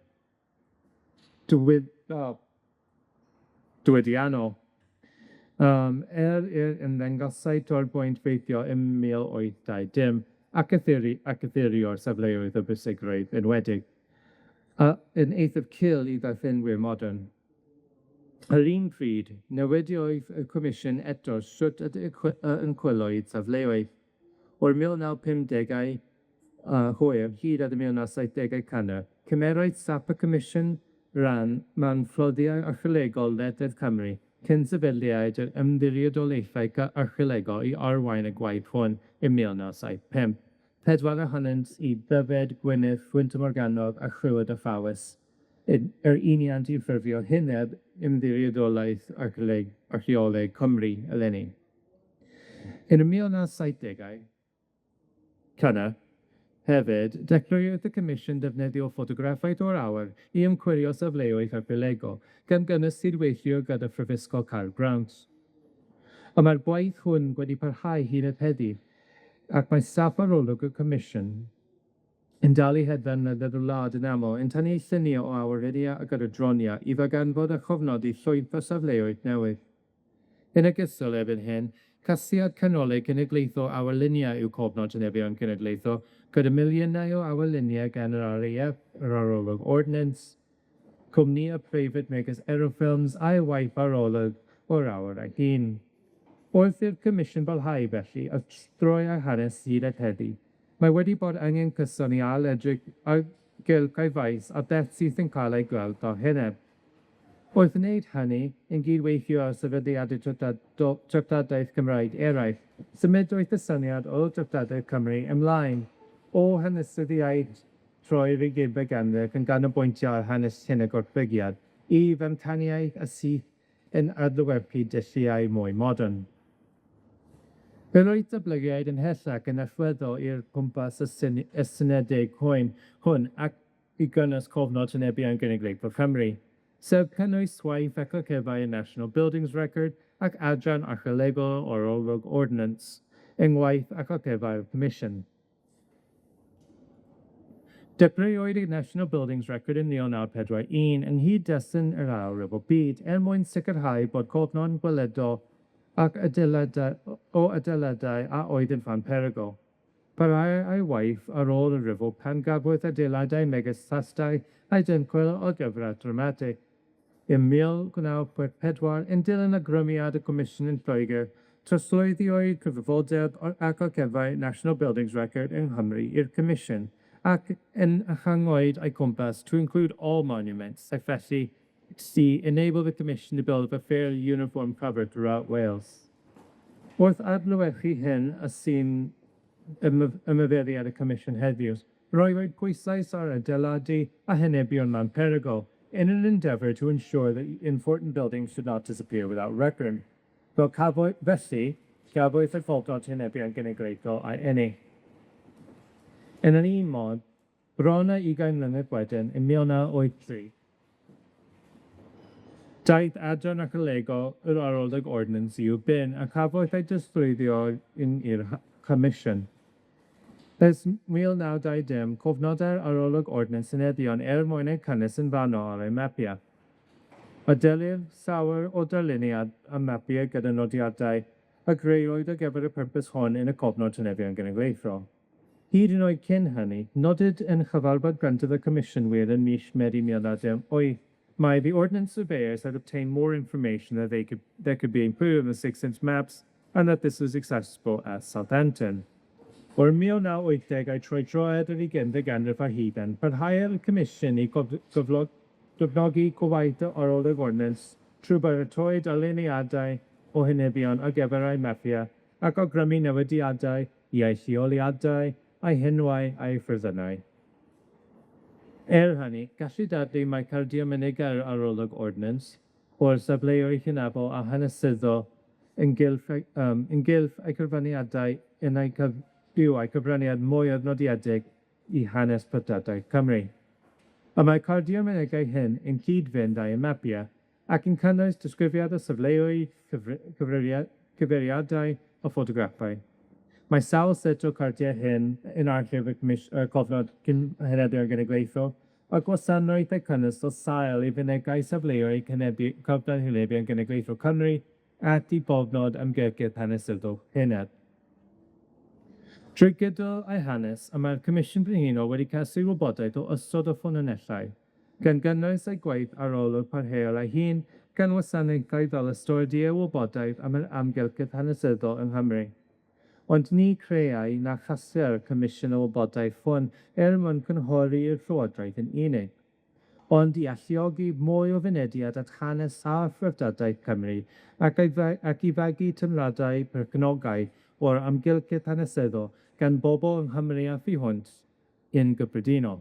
diwydiannol. Er i'r ymddangosai torbwynt weithio ym 1820 ac ac ythurio'r safleoedd o bwysigrwydd enwedig, yn eithaf cul i ddarllenwyr modern. Yr un pryd, newidiodd y Comisiwn eto sut ymchwiloedd safleoedd. O'r 1950au hwyr hyd at y 1970au cynnar, cymerodd staff y Comisiwn ran mewn fflodiau archeolegol ledled Cymru cyn sefydliad yr ymddiriedolaethau archeolegol i arwain y gwaith hwn ym 1975. Pedwar ohonynt i Ddyfed, Gwynedd, Fflint Morgannwg a Chlwyd a Phowys, yr uniant i ffurfio hwyneb Ymddiriedolaeth Archeoleg Cymru eleni. Yn y 1970au, cynnar, hefyd, dechreuodd y Comisiwn defnyddio ffotograffaeth o'r awyr i ymchwilio safleoedd archeolegol, gan gynnwys cydweithio gyda Phrifysgol Caergrawnt. A mae'r gwaith hwn wedi parhau hyd at heddiw, ac mae staff arolwg y Comisiwn yn dal i hedfan ledled y wlad yn aml yn tynnu lluniau o awyreniau a gyda droniau i ddarganfod a chofnodi llwyth o safleoedd newydd. Yn ogystal erbyn hyn, casgliad canolig cenedlaethol awyrluniau yw Cofnod Henebion Cenedlaethol, gyda miliynau o awyrluniau gan yr RAF, yr Arolwg Ordnance, cwmnïau preifat megis Aerofilms a'i waith arolwg o'r awyr ei hun. Wrth i'r Comisiwn barhau felly, a throi ar hanes hyd at heddi, mae wedi bod angen cyson i ail-edrych ar gylchau faes a beth sydd yn cael ei gweld fel heneb. Wrth wneud hynny, yn gydweithio â sefydliadau treftadaeth Cymraeg eraill, symudwyd y syniad o dreftadaeth Cymru ymlaen, o hanesyddiaeth troi'r ugeinfed ganrif yn ganolbwyntio ar hanes hyn y gorchfygiad, i fencaniaeth a syth yn adlewyrchu dulliau mwy modern. Fe roedd datblygiad ymhellach yn allweddol i'r cwmpas estynedig hwn ac i gynnwys cofnod Henebion Genedlaethol Cymru, sef cynnwys waith ac archifau National Buildings Record ac adran archeolegol o'r Arolwg Ordnance yng ngwaith ac archifau'r Comisiwn. Dechreuwyd y National Buildings Record yn 1941 yng nghyd-destun yr Ail Ryfel Byd er mwyn sicrhau bod cofnod gweledol ac adeiladau o adeiladau a oedd yn fan perygl. Parhai ei waith ar ôl y rhyfel pan gafodd adeiladau megis plastai eu dymchwel o gyfradd dramatig. Ym 1964, yn dilyn awgrymiad y Comisiwn yn Lloegr, trosglwyddiwyd cyfrifoldeb ac archifau National Buildings Record yng Nghymru i'r Comisiwn, ac yn ehangwyd ei cwmpas to include all monuments, ac felly to enable the Commission to build up a fairly uniform cover throughout Wales. Wrth adlewyrchu hyn, y sy'n ymyfyriad y Comisiwn heddiw, roedd pwyslais ar adeiladu a henebion mewn perygl, in an endeavour to ensure that important buildings should not disappear without record. Fel cafwyd, felly, cafwyd y Cofnod Henebion Genedlaethol a'i eni. Yn yr un modd, bron â ugain mlynedd wedyn, yn 1983, daeth adran archeolegol yr Arolwg Ordnans i'w ben a cafodd ei drosglwyddio yn i'r Comisiwn. Ers 1920, cofnodau'r Arolwg Ordnans Henebion er mwyn eu cynnwys yn fanol ar eu mapiau. A delir sawl o darluniad a mapiau gyda nodiadau a greuwyd ar gyfer y pwrpas hwn yn y Cofnod Henebion Genedlaethol. Hyd yn oed cyn hynny, nodid yn chyfarfod gyntaf y Comisiynwyr ym mis Medi 1908, mai the Ordnance Surveyors had obtained more information that they could, that could be included in the 6-inch maps and that this was accessible at Southampton. O'r 1980au trwy droed yr ugeinfed ganrif ar hugain, parhaodd y Comisiwn i gyflog gefnogi gwaith yr Arolwg Ordnans trwy baratoi darluniadau o henebion ar gyfer eu mapiau ac awgrymu newidiadau i eu lleoliadau, eu henwau a'u ffurfynnau. Er hynny, gallu dadlau mai cardiau mynegai Arolwg Ordnans o'r safleoedd hynafol a hanesyddol ynghylch ynghylch eu cyfraniadau yn eu cyf yw eu cyfraniad mwyaf nodiedig i hanes treftadaeth Cymru. A mae cardiau mynegai hyn yn cyd-fynd â'u mapiau ac yn cynnwys disgrifiad o safleoedd, cyfeiriadau a ffotograffau. Mae sawl set o cardiau hyn yn archif y y Cofnod Henebion Genedlaethol a gwasanaethau cynnwys o sail i fynegai safleoedd Cofnod Henebion Genedlaethol Cymru at i bobnod amgylchedd hanesyddol hynaf. Trwy gydol ei hanes, y mae'r Comisiwn Brenhinol wedi casglu wybodaeth o ystod o ffynonellau, gan gynnwys ei gwaith arolwg parhaol ei hun gan wasanaethau fel y Stiwdio Wybodaeth am yr amgylchedd hanesyddol yng Nghymru. Ond ni creai na chasgli'r Comisiwn o Wybodaeth hwn er mwyn cynghori'r Llywodraeth yn unig, ond i alluogi mwy o fynediad at hanes a threftadaeth Cymru ac i ac i fagu teimladau perchnogaeth o'r amgylchedd hanesyddol gan bobl yng Nghymru a thu hwnt yn gyffredinol.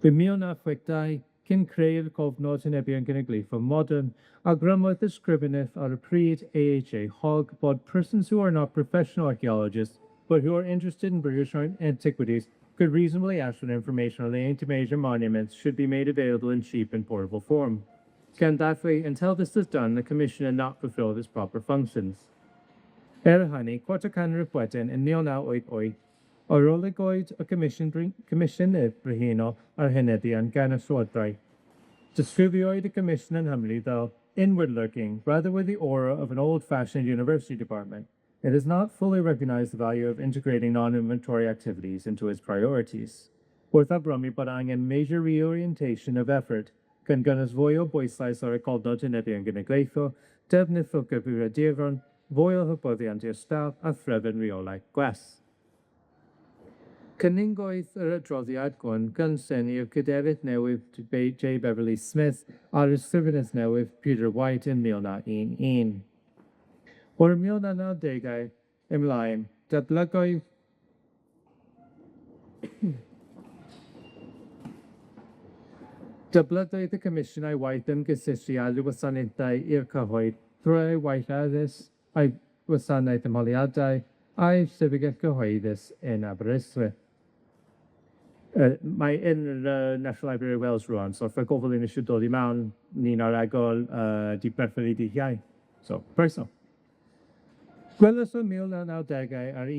Ym 1962, cyn creu'r Cofnod Henebion Genedlaethol modern, awgrymodd ysgrifennydd ar y pryd A.H.A. Hogg bod persons who are not professional archaeologists but who are interested in British antiquities could reasonably ask for information relating to major monuments should be made available in cheap and portable form. Gan dathlu, until this is done, the Commission had not fulfilled its proper functions. Er hynny, chwarter canrif wedyn, yn 1988, arolygwyd y Comisiynydd Brenhinol ar Henebion gan y Llywodraeth. Disgrifiwyd y Comisiwn yng Nghymru fel inward-looking, rather with the aura of an old-fashioned university department. It has not fully recognized the value of integrating non-inventory activities into its priorities. Wrth awgrymu bod angen major reorientation of effort gan gynnwys fwy o bwyslais ar y Cofnod Henebion Genedlaethol, defnydd o gyfrifiaduron, fwy o hyfforddiant i'r staff a threfn reolaeth gwell. Cynnig yr adroddiad hwn gynllun i'r cadeirydd newydd J Beverley Smith a'r ysgrifennydd newydd Peter White yn 1911. O'r 1990au ymlaen, datblygodd Datblygodd y Comisiwn ei waith ymgysylltu â wasanaethau i'r cyhoedd drwy ei waith addysg, a'i gwasanaeth ymholiadau, a'i llyfrgell gyhoeddus yn Aberystwyth. Mae yn yr National Library of Wales rŵan, so os mae gofal un eisiau dod i mewn, ni'n ar agor dydd Mercher i dydd Iau. So, croeso. Gwelais o 1990au a'r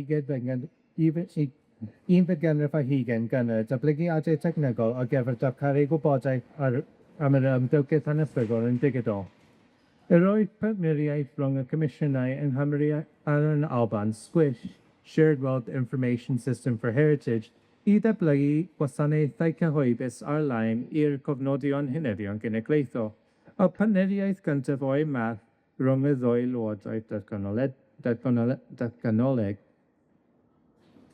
unfed ganrif ar hugain gynnar datblygiadau technegol ar gyfer darparu gwybodaeth ar am yr amgylchedd hanesyddol yn digidol. Yr oedd partneriaeth rhwng y comisiynau yng Nghymru a'r yn Alban, SWISH, Shared Wealth Information System for Heritage, i ddatblygu gwasanaethau cyhoeddus ar-lein i'r cofnodion henebion genedlaethol, a partneriaeth gyntaf o'i math rhwng y ddwy lywodraeth datganolig.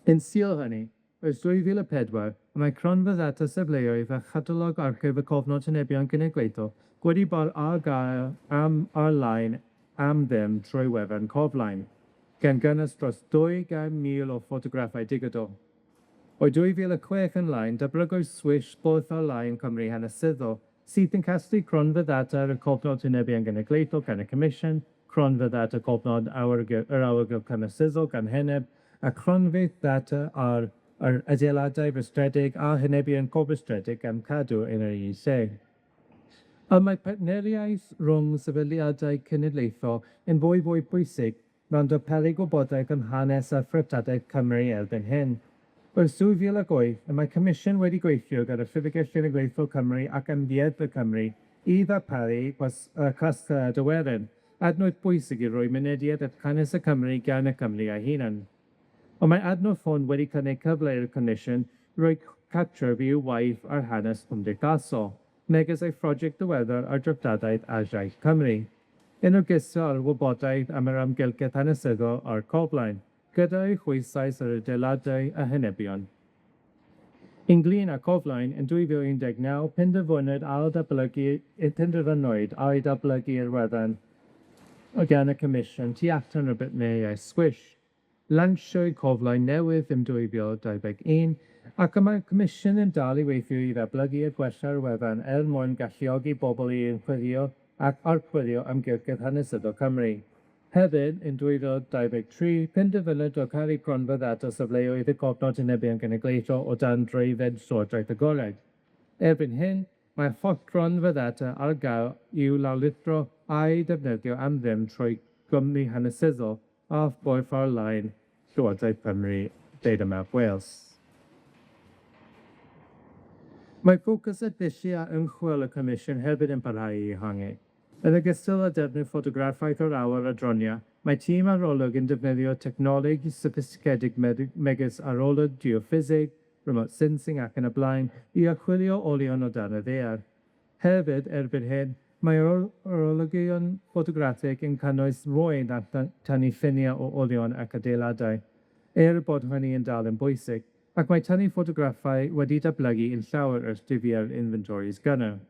Yn sgil hynny, ers 2004, mae cronfa ddata safleoedd a chatalog archif y Cofnod Henebion Genedlaethol wedi bod ar gael am ar-lein am ddim trwy wefan Coflein, gan gynnwys dros 200,000 o ffotograffau digidol. O 2006 ymlaen, datblygwyd Swish both ar-lein Cymru Hanesyddol, sydd yn casglu cronfa ddata ar y cofnod Henebion Genedlaethol gan y Comisiwn, cronfa ddata cofnod yr awyrgylch hanesyddol gan Heneb, a cronfeydd data ar yr adeiladau rhestredig a henebion cofrestredig gan Cadw yn yr un lle. A mae partneriaeth rhwng sefydliadau cenedlaethol yn fwy fwy pwysig mewn darparu gwybodaeth am hanes a threftadaeth Cymru erbyn hyn. Ers 2008, y mae Comisiwn wedi gweithio gyda Llyfrgell Genedlaethol Cymru ac Amgueddfa Cymru i ddarparu casgliad y werin, adnodd bwysig i roi mynediad at hanes y Cymru gan y Cymry eu hunain. Ond mae adnodd hwn wedi cynnig cyfle i'r Comisiwn roi cartref i'w waith ar hanes cymdeithasol, megis ei phrosiect diweddar ar dreftadaeth Asiaidd Cymru, yn ogystal â'r wybodaeth am yr amgylchedd hanesyddol a'r coflaen, gyda'i phwyslais ar adeiladau a henebion. Ynglyn â coflaen, yn 2019, penderfynwyd ail-datblygu ail-datblygu'r wefan gan y Comisiwn tu allan o bartneriaeth Swish. Lansiwyd coflaen newydd yn 2021, ac y mae'r Comisiwn yn dal i weithio i ddatblygu a gwella'r wefan er mwyn galluogi bobl i ymchwilio ac archwilio amgylchedd hanesyddol Cymru. Hefyd, yn 2023, penderfynwyd darparu cronfa ddata safleoedd y cofnod Henebion Genedlaethol o dan drwydded Llywodraeth Agored. Erbyn hyn, mae'r holl gronfa ddata ar gael i'w lawrlwytho a'i defnyddio am ddim trwy gwmni hanesyddol a phorth ar-lein Llywodraeth Cymru Data Map Wales. Mae ffocws y dulliau ymchwil y Comisiwn hefyd yn parhau i ehangu. Yn ogystal â defnydd ffotograffaeth o'r awyr a droniau, mae tîm arolwg yn defnyddio technoleg soffistigedig megis arolwg geoffiseg, remote sensing ac yn y blaen, i archwilio olion o dan y ddaear. Hefyd, erbyn hyn, mae arolygion ffotograffig yn cynnwys mwy na tynnu lluniau o olion ac adeiladau, er bod hynny yn dal yn bwysig, ac mae tynnu ffotograffau wedi datblygu yn llawer ers dyddiau'r inventories gynnar.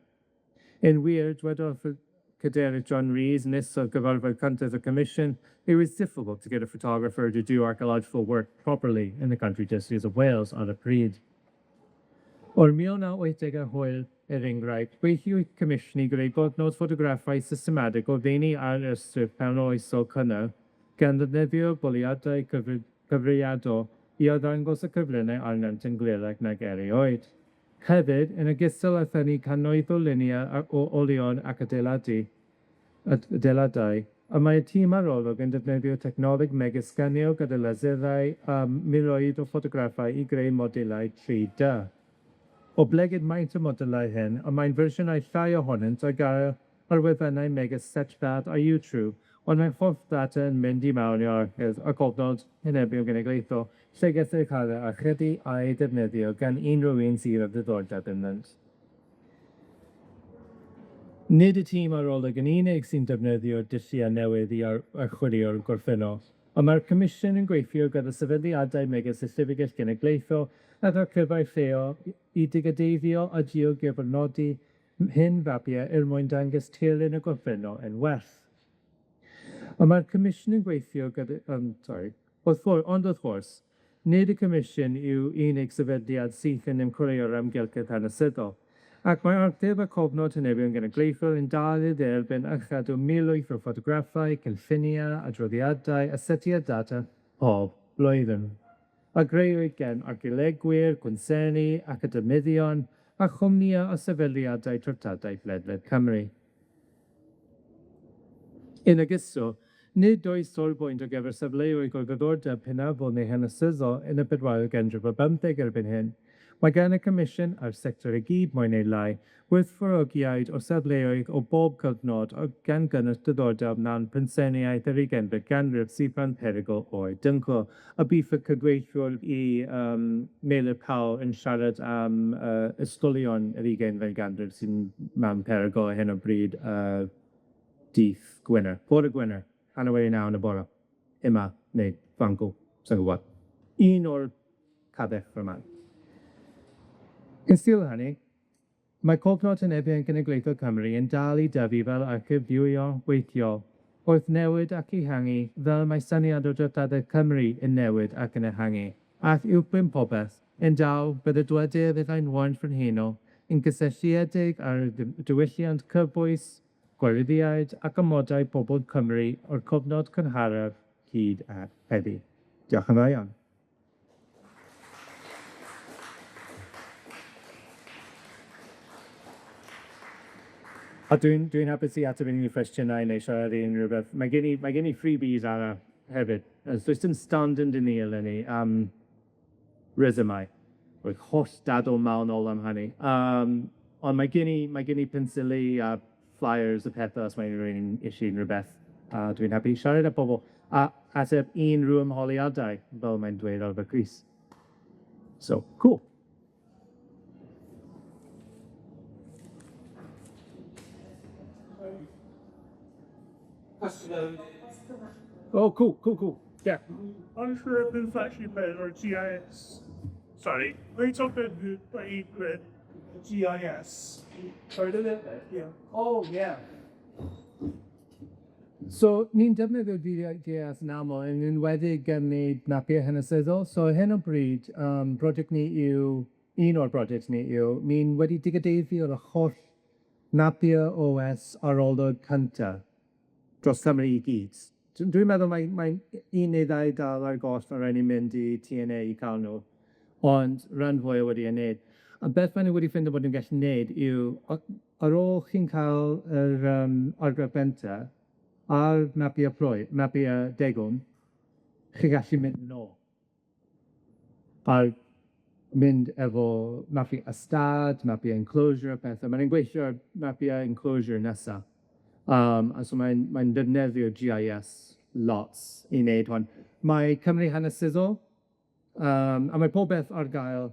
Yn wir, dwedodd Cadeirydd John Rees yn ystod gyfarfod cyntaf y Comisiwn, it was difficult to get a photographer to do archaeological work properly in the country districts of Wales ar y pryd. O'r 1980au hwyr, er enghraifft, gweithiwyd Comisiwn i greu gofnod ffotograffau systematig o feini ar restr canoloesol cynnar, gan ddefnyddio boliadau cyfrifiadol i arddangos y cyfryngau arnynt yn gliriach nag erioed. Hefyd, yn ogystal â thynnu cannoedd o luniau o olion ac adeiladau, y mae y tîm arolwg yn defnyddio technoleg megis sganio gyda laserau a miloedd o ffotograffau i greu modelau 3D. Oblegid maint y modelau hyn, y mae'n fersiynau llai ohonynt ar gael ar wefannau megis Sketchfab a YouTube, ond mae holl ddata yn mynd i mewn i'r archif y cofnod Henebion Genedlaethol, lle gellir cael ei archebu a'i defnyddio gan unrhyw un sydd â diddordeb ynddynt. Nid y tîm arolwg yn unig sy'n defnyddio dulliau newydd i archwilio'r gorffennol, ond mae'r Comisiwn yn gweithio gyda sefydliadau megis y Llyfrgell Genedlaethol ac archifau lleol i digideiddio a geogyfnodi hen fapiau er mwyn dangos tirlun y gorffennol yn well. Ond mae'r Comisiwn yn gweithio gyda, sorry, ond wrth gwrs, nid y Comisiwn yw unig sefydliad sydd yn ymchwilio'r amgylchedd hanesyddol, ac mae archif y cofnod Henebion Genedlaethol yn dal i dderbyn a chadw miloedd o ffotograffau, cynlluniau, adroddiadau a setiau data pob blwyddyn, a grëwyd gan archeolegwyr, cwnseni, academyddion, a chwmnïau a sefydliadau treftadaeth ledled Cymru. Yn ogystal, nid oes safbwynt ar gyfer safleoedd o ddiddordeb hynafol neu hanesyddol yn y bedwaredd ganrif ar bymtheg erbyn hyn. Mae gan y Comisiwn a'r sector i gyd mwy neu lai werthfawrogiad o safleoedd o bob cyfnod o gan gynnwys diddordeb mewn pensaernïaeth yr ugeinfed ganrif sydd mewn perygl o'i dymchwel. A bydd y cydweithiwr i Meilir Powell yn siarad am ysgolion yr ugeinfed ganrif sy'n mewn perygl ar hyn o bryd dydd Gwener, bore Gwener, 9:30 yn y bore, yma, neu fan 'cw, sa i'n gwybod. Un o'r cadell yma. Yn sgil hynny, mae Cofnod Henebion Genedlaethol Cymru yn dal i dyfu fel archif fywiol weithiol, wrth newid ac ehangu fel mae syniad o dreftadaeth Cymru yn newid ac yn ehangu. Ac uwchben popeth, yn dal, bydde dwedydd fyddai'n waun Frenhinol yn gysylltiedig â'r diwylliant cyfoes, gwleidyddiaid ac amodau pobl Cymru o'r cyfnod cynharaf hyd at heddi. Diolch yn fawr iawn. A dwi'n dwi'n hapus i ateb unrhyw cwestiynau neu siarad i unrhyw beth. Mae gen i mae gen i freebies arall hefyd. Does dim stand-in 'da ni eleni am resymau. Roedd holl dadl mewnol am hynny. Ond mae gen i mae gen i pensili a flyers a petha os mae unrhyw un isie unrhyw beth, a dwi'n hapu siarad â pobol a ateb unrhyw ymholiadau, fel mae'n dweud ar fy crys. So, cool. Oh, cool, cool, cool. Yeah. Unsure if it's actually better or GIS. Sorry, we talked about with GIS. Heard of it? Yeah. Oh, yeah. So, ni'n defnyddio GIS yn aml, yn enwedig yn neud mapiau hanesyddol. So, ar hyn o bryd, prosiect ni yw, un o'r brojects ni yw, ni'n wedi digideiddio holl mapiau OS arolwg cynta dros Cymru i gyd. Dwi'n meddwl mai mai un neu ddau dal ar goll, ma' raid ni mynd i TNA i ca'l nw, ond ran fwya wedi ei neud. A beth ma' nw wedi ffindo bod nw'n gallu neud yw, ar ôl chi'n ca'l yr argraff gynta, a'r mapia plwy, mapia degwm, chi gallu mynd yn ôl. A mynd efo mapia ystad, mapia enclosure a pethe, ma' nw'n gweithio ar mapia enclosure nesa. A so mae'n mae'n defnyddio GIS lot i wneud hwn. Mae Cymru Hanesyddol, a mae popeth ar gael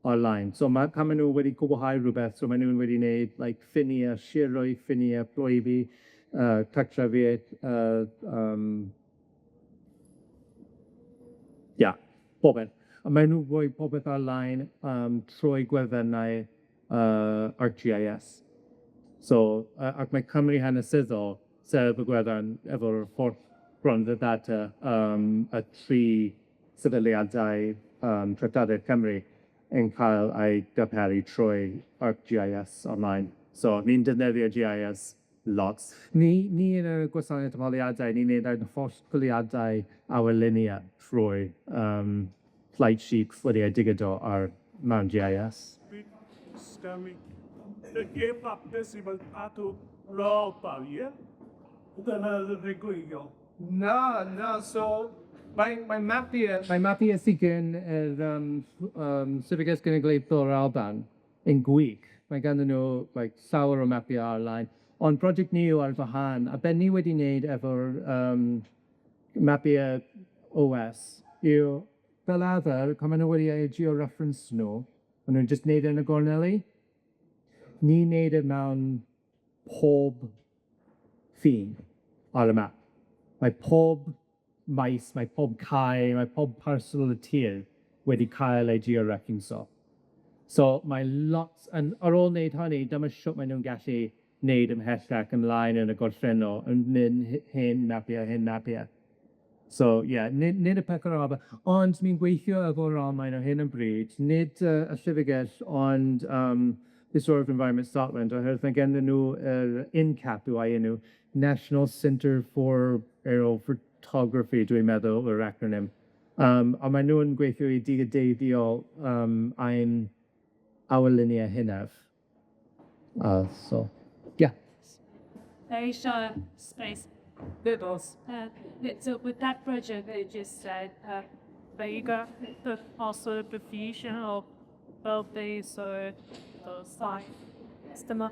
ar-lein. So ma' pan ma' nw wedi cwblhau rwbeth, so ma' nw'n wedi wneud like ffinia siroedd, ffinia plwyfi, cartrefiaeth, ia, popeth. A mae nw'n rhoi popeth ar-lein trwy gwefannau ArcGIS. So, ac mae Cymru Hanesyddol, sef y gwefan efo'r holl gronfa ddata y tri sefydliadau treftadaeth Cymru yn cael ei darparu trwy ArcGIS online. So, ni'n defnyddio GIS lot. Ni yn y gwasanaeth ymholiadau, ni'n neud ein holl chwiliadau awyrlunia trwy flight sheets wedi eu digido ar mewn GIS. Y gêm hapus i fod cadw rob ie? Dyna ddigwyddiol. Na, na, so mae mae mapia mae mapia sy gen yr Llyfrgell Genedlaethol yr Alban yn gwych. Mae ganddyn nw like llawer o mapia ar-lein, ond prosiect ni yw ar wahân, a be' ni wedi wneud efo'r mapia OS yw fel arfer, pan ma' nw wedi eu geo-reference nw, ma' nw'n jyst neud e yn y gorneli. Ni'n neud e mewn pob ffin ar y map. Mae pob maes, mae pob cae, mae pob parcel o tir wedi cael ei geo-referenso. So mae lot yn, ar ôl wneud hynny, dyma shwt mae nw'n gallu neud ymhellach ymlaen yn y gorffennol, yn mynd hen mapia, hen mapia. So ie, nid y peth gorau, ond ni'n gweithio efo'r Almaen ar hyn o bryd, nid y llyfrgell, ond the sort of Environment Scotland, oherwydd mae genddyn nhw yr NCAP yw ei enw, National Centre for Aerial Photography, dwi'n meddwl, yw'r acronym. A maen nhw'n gweithio i digideiddio ein awyrluniau hynaf. So, yeah. Very short space. Diddles. So with that project that you just said, but you got the also the fusion of both these so the site, the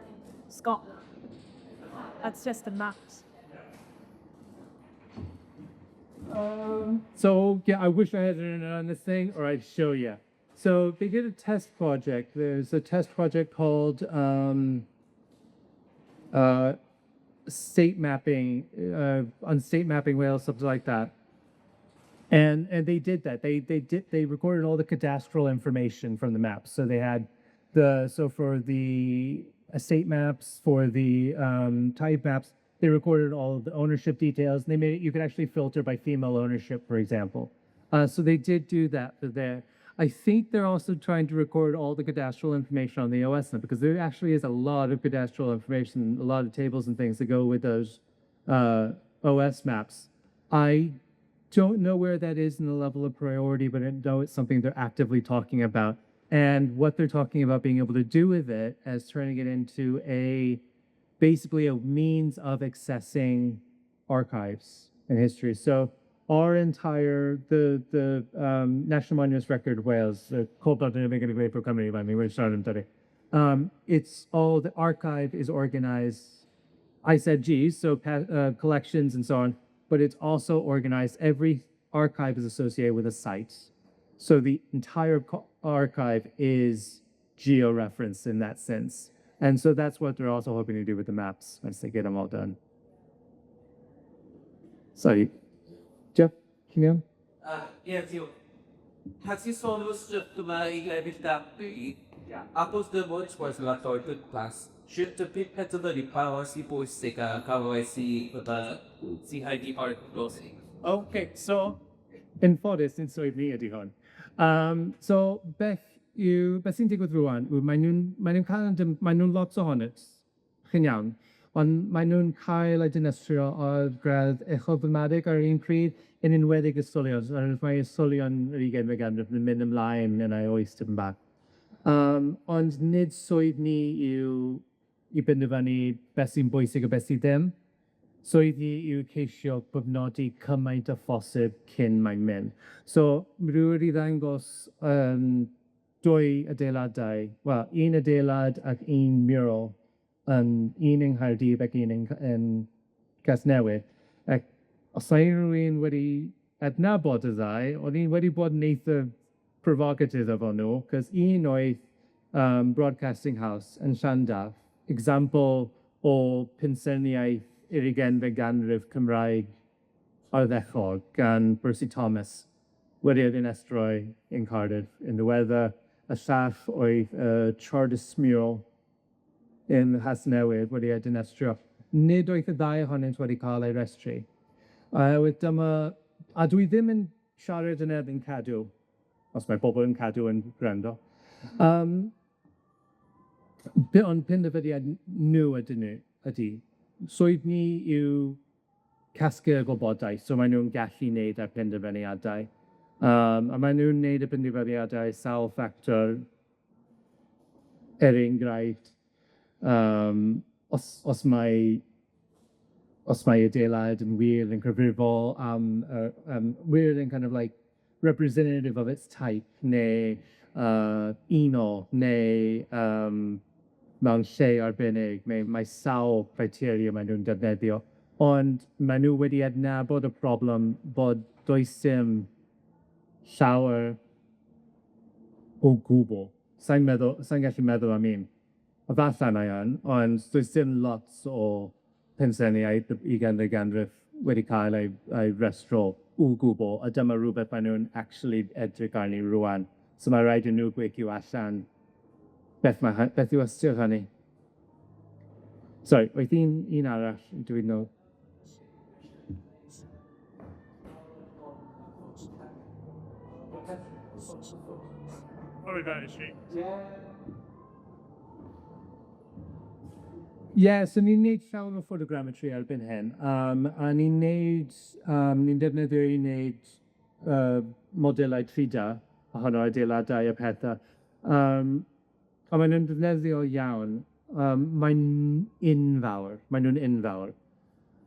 Scotland. That's just the maps. So yeah, I wish I had internet on this thing, or I'd show you. So they did a test project. There's a test project called state mapping, on state mapping Wales, something like that. And they did that. They recorded all the cadastral information from the maps. So they had for the estate maps, for the type maps, they recorded all of the ownership details, and they made it, you could actually filter by female ownership, for example. So they did do that for there. I think they're also trying to record all the cadastral information on the OS now, because there actually is a lot of cadastral information, a lot of tables and things that go with those OS maps. I don't know where that is in the level of priority, but I know it's something they're actively talking about. And what they're talking about being able to do with it as turning it into a basically a means of accessing archives and history. So our entire, the National Monuments Record of Wales, the it's all, the archive is organized. I said G's, so collections and so on, but it's also organized. Every archive is associated with a site. So the entire archive is geo-referenced in that sense. And so that's what they're also hoping to do with the maps once they get them all done. Sorry, Jeff, can you? Ie, diolch. Ti sôn am y stwff yma i lefydd datblygu? Achos dy fod oed gwmpas, sut y bydd penderfynu pa oes i bwysig a pa oes i fydda sy'n rhaid i o'r bwysig? Okay, so yn ffodus, nid swydd ni ydy hwn. So beth yw, beth sy'n digwydd rŵan yw maen nhw'n cael, maen nhw'n lot ohonynt, chi'n iawn, ond maen nhw'n cael eu dinistrio o'r gradd uchelfymadig ar yr un pryd, yn enwedig ysgolion. So, mae ysgolion yr 20fed ganrif yn mynd ymlaen yn ei oes tipyn bach. Ond nid swydd ni yw i benderfynu beth sy'n bwysig a beth sydd ddim. Swydd ni yw ceisio cofnodi cymaint â phosib cyn mae'n mynd. So, rwy wedi ddangos dwy adeiladau, wel, un adeilad ac un mural, yn un yng Nghaerdydd ac un yn Casnewydd. Ac os mae unrhyw un wedi adnabod y ddau, o'n i wedi bod yn eitha provocative efo nhw, 'cos un oedd Broadcasting House yn Llandaf, example o pensaernïaeth yr ugeinfed ganrif Cymraeg ardderchog gan Percy Thomas, wedi ei ddinistrio yn Cardiff yn ddiweddar. Y llall oedd Chartist Mural yn Nghasnewydd wedi ei dinistrio. Nid oedd y ddau ohonynt wedi cael eu restru. Oherwydd dyma, a dwi ddim yn siarad yn erbyn Cadw, os mae bobl yn Cadw yn gwrando. Ond penderfyniad nhw ydyn nhw, ydy. Swydd ni yw casglu y gwybodaeth, so maen nhw'n gallu wneud y penderfyniadau. A maen nhw'n wneud y penderfyniadau sawl ffactor, er enghraifft, os mae adeilad yn wir yn cyfrifol am, wir yn kind of like representative of its type, neu uno, neu mewn lle arbennig, mae sawl criteria maen nhw'n defnyddio. Ond maen nhw wedi adnabod y problem bod does dim llawer o gwbl. Sai'n meddwl, sai'n gallu meddwl am un. Efallai mae yn, ond does dim lot o pensaernïaeth ugeinfed ganrif wedi cael ei restro o gwbl, a dyma rhywbeth maen nhw'n actually edrych arni rŵan. So mae rhaid i nhw gweithio allan beth yw ystyr hynny. Sorry, oedd un arall, dwi'n know. Sorry about it, Ie, so ni'n neud llawer o photogrammetry erbyn hyn, a ni'n neud, ni'n defnyddio i neud modelau 3D ohono adeiladau a pethe. A maen nhw'n defnyddio iawn. Mae'n enfawr, maen nhw'n enfawr.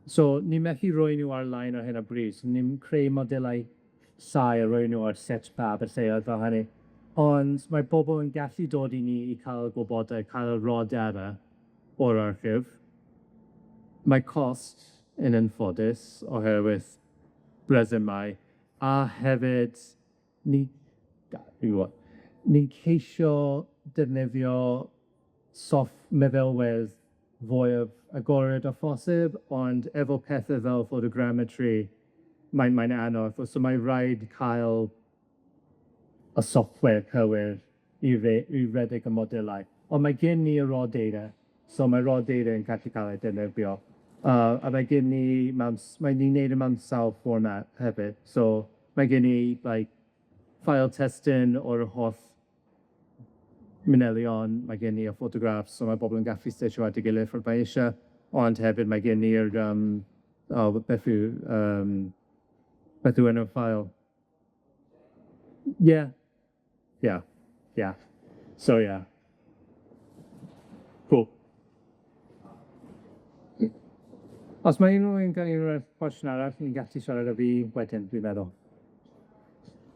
So ni methu roi nhw ar-lein ar hyn o bryd, so ni'n creu modelau llai a roi nhw ar Sketchfab a lleoedd fel hynny. Ond mae pobl yn gallu dod i ni i cael y gwybodaeth, cael y raw data o'r archif. Mae cost yn anffodus oherwydd resymau, a hefyd ni, dwi'n gwybod, ni'n ceisio defnyddio soft meddalwedd fwyaf agored â phosib, ond efo pethe fel photogrammetry, mae'n anodd, so mae rhaid cael y software cywir i redeg y modelau. Ond mae gen ni y raw data, so mae raw data yn gallu cael ei defnyddio. A mae gen ni, mewn, mae ni'n neud e mewn sawl format hefyd, so Mae gen i like ffael testun o'r holl manylion, mae gen i y ffotograffs, so mae bobl yn gallu stitcho at ei gilydd ffordd mae eisiau, ond hefyd mae gen i'r yym o beth yw yym beth yw enw'r ffael? Ie. Ie. Ie. So ie. Cŵl. Os mae unrhyw un gan unrhyw cwestiwn arall, ni'n gallu siarad â fi wedyn, dwi'n meddwl.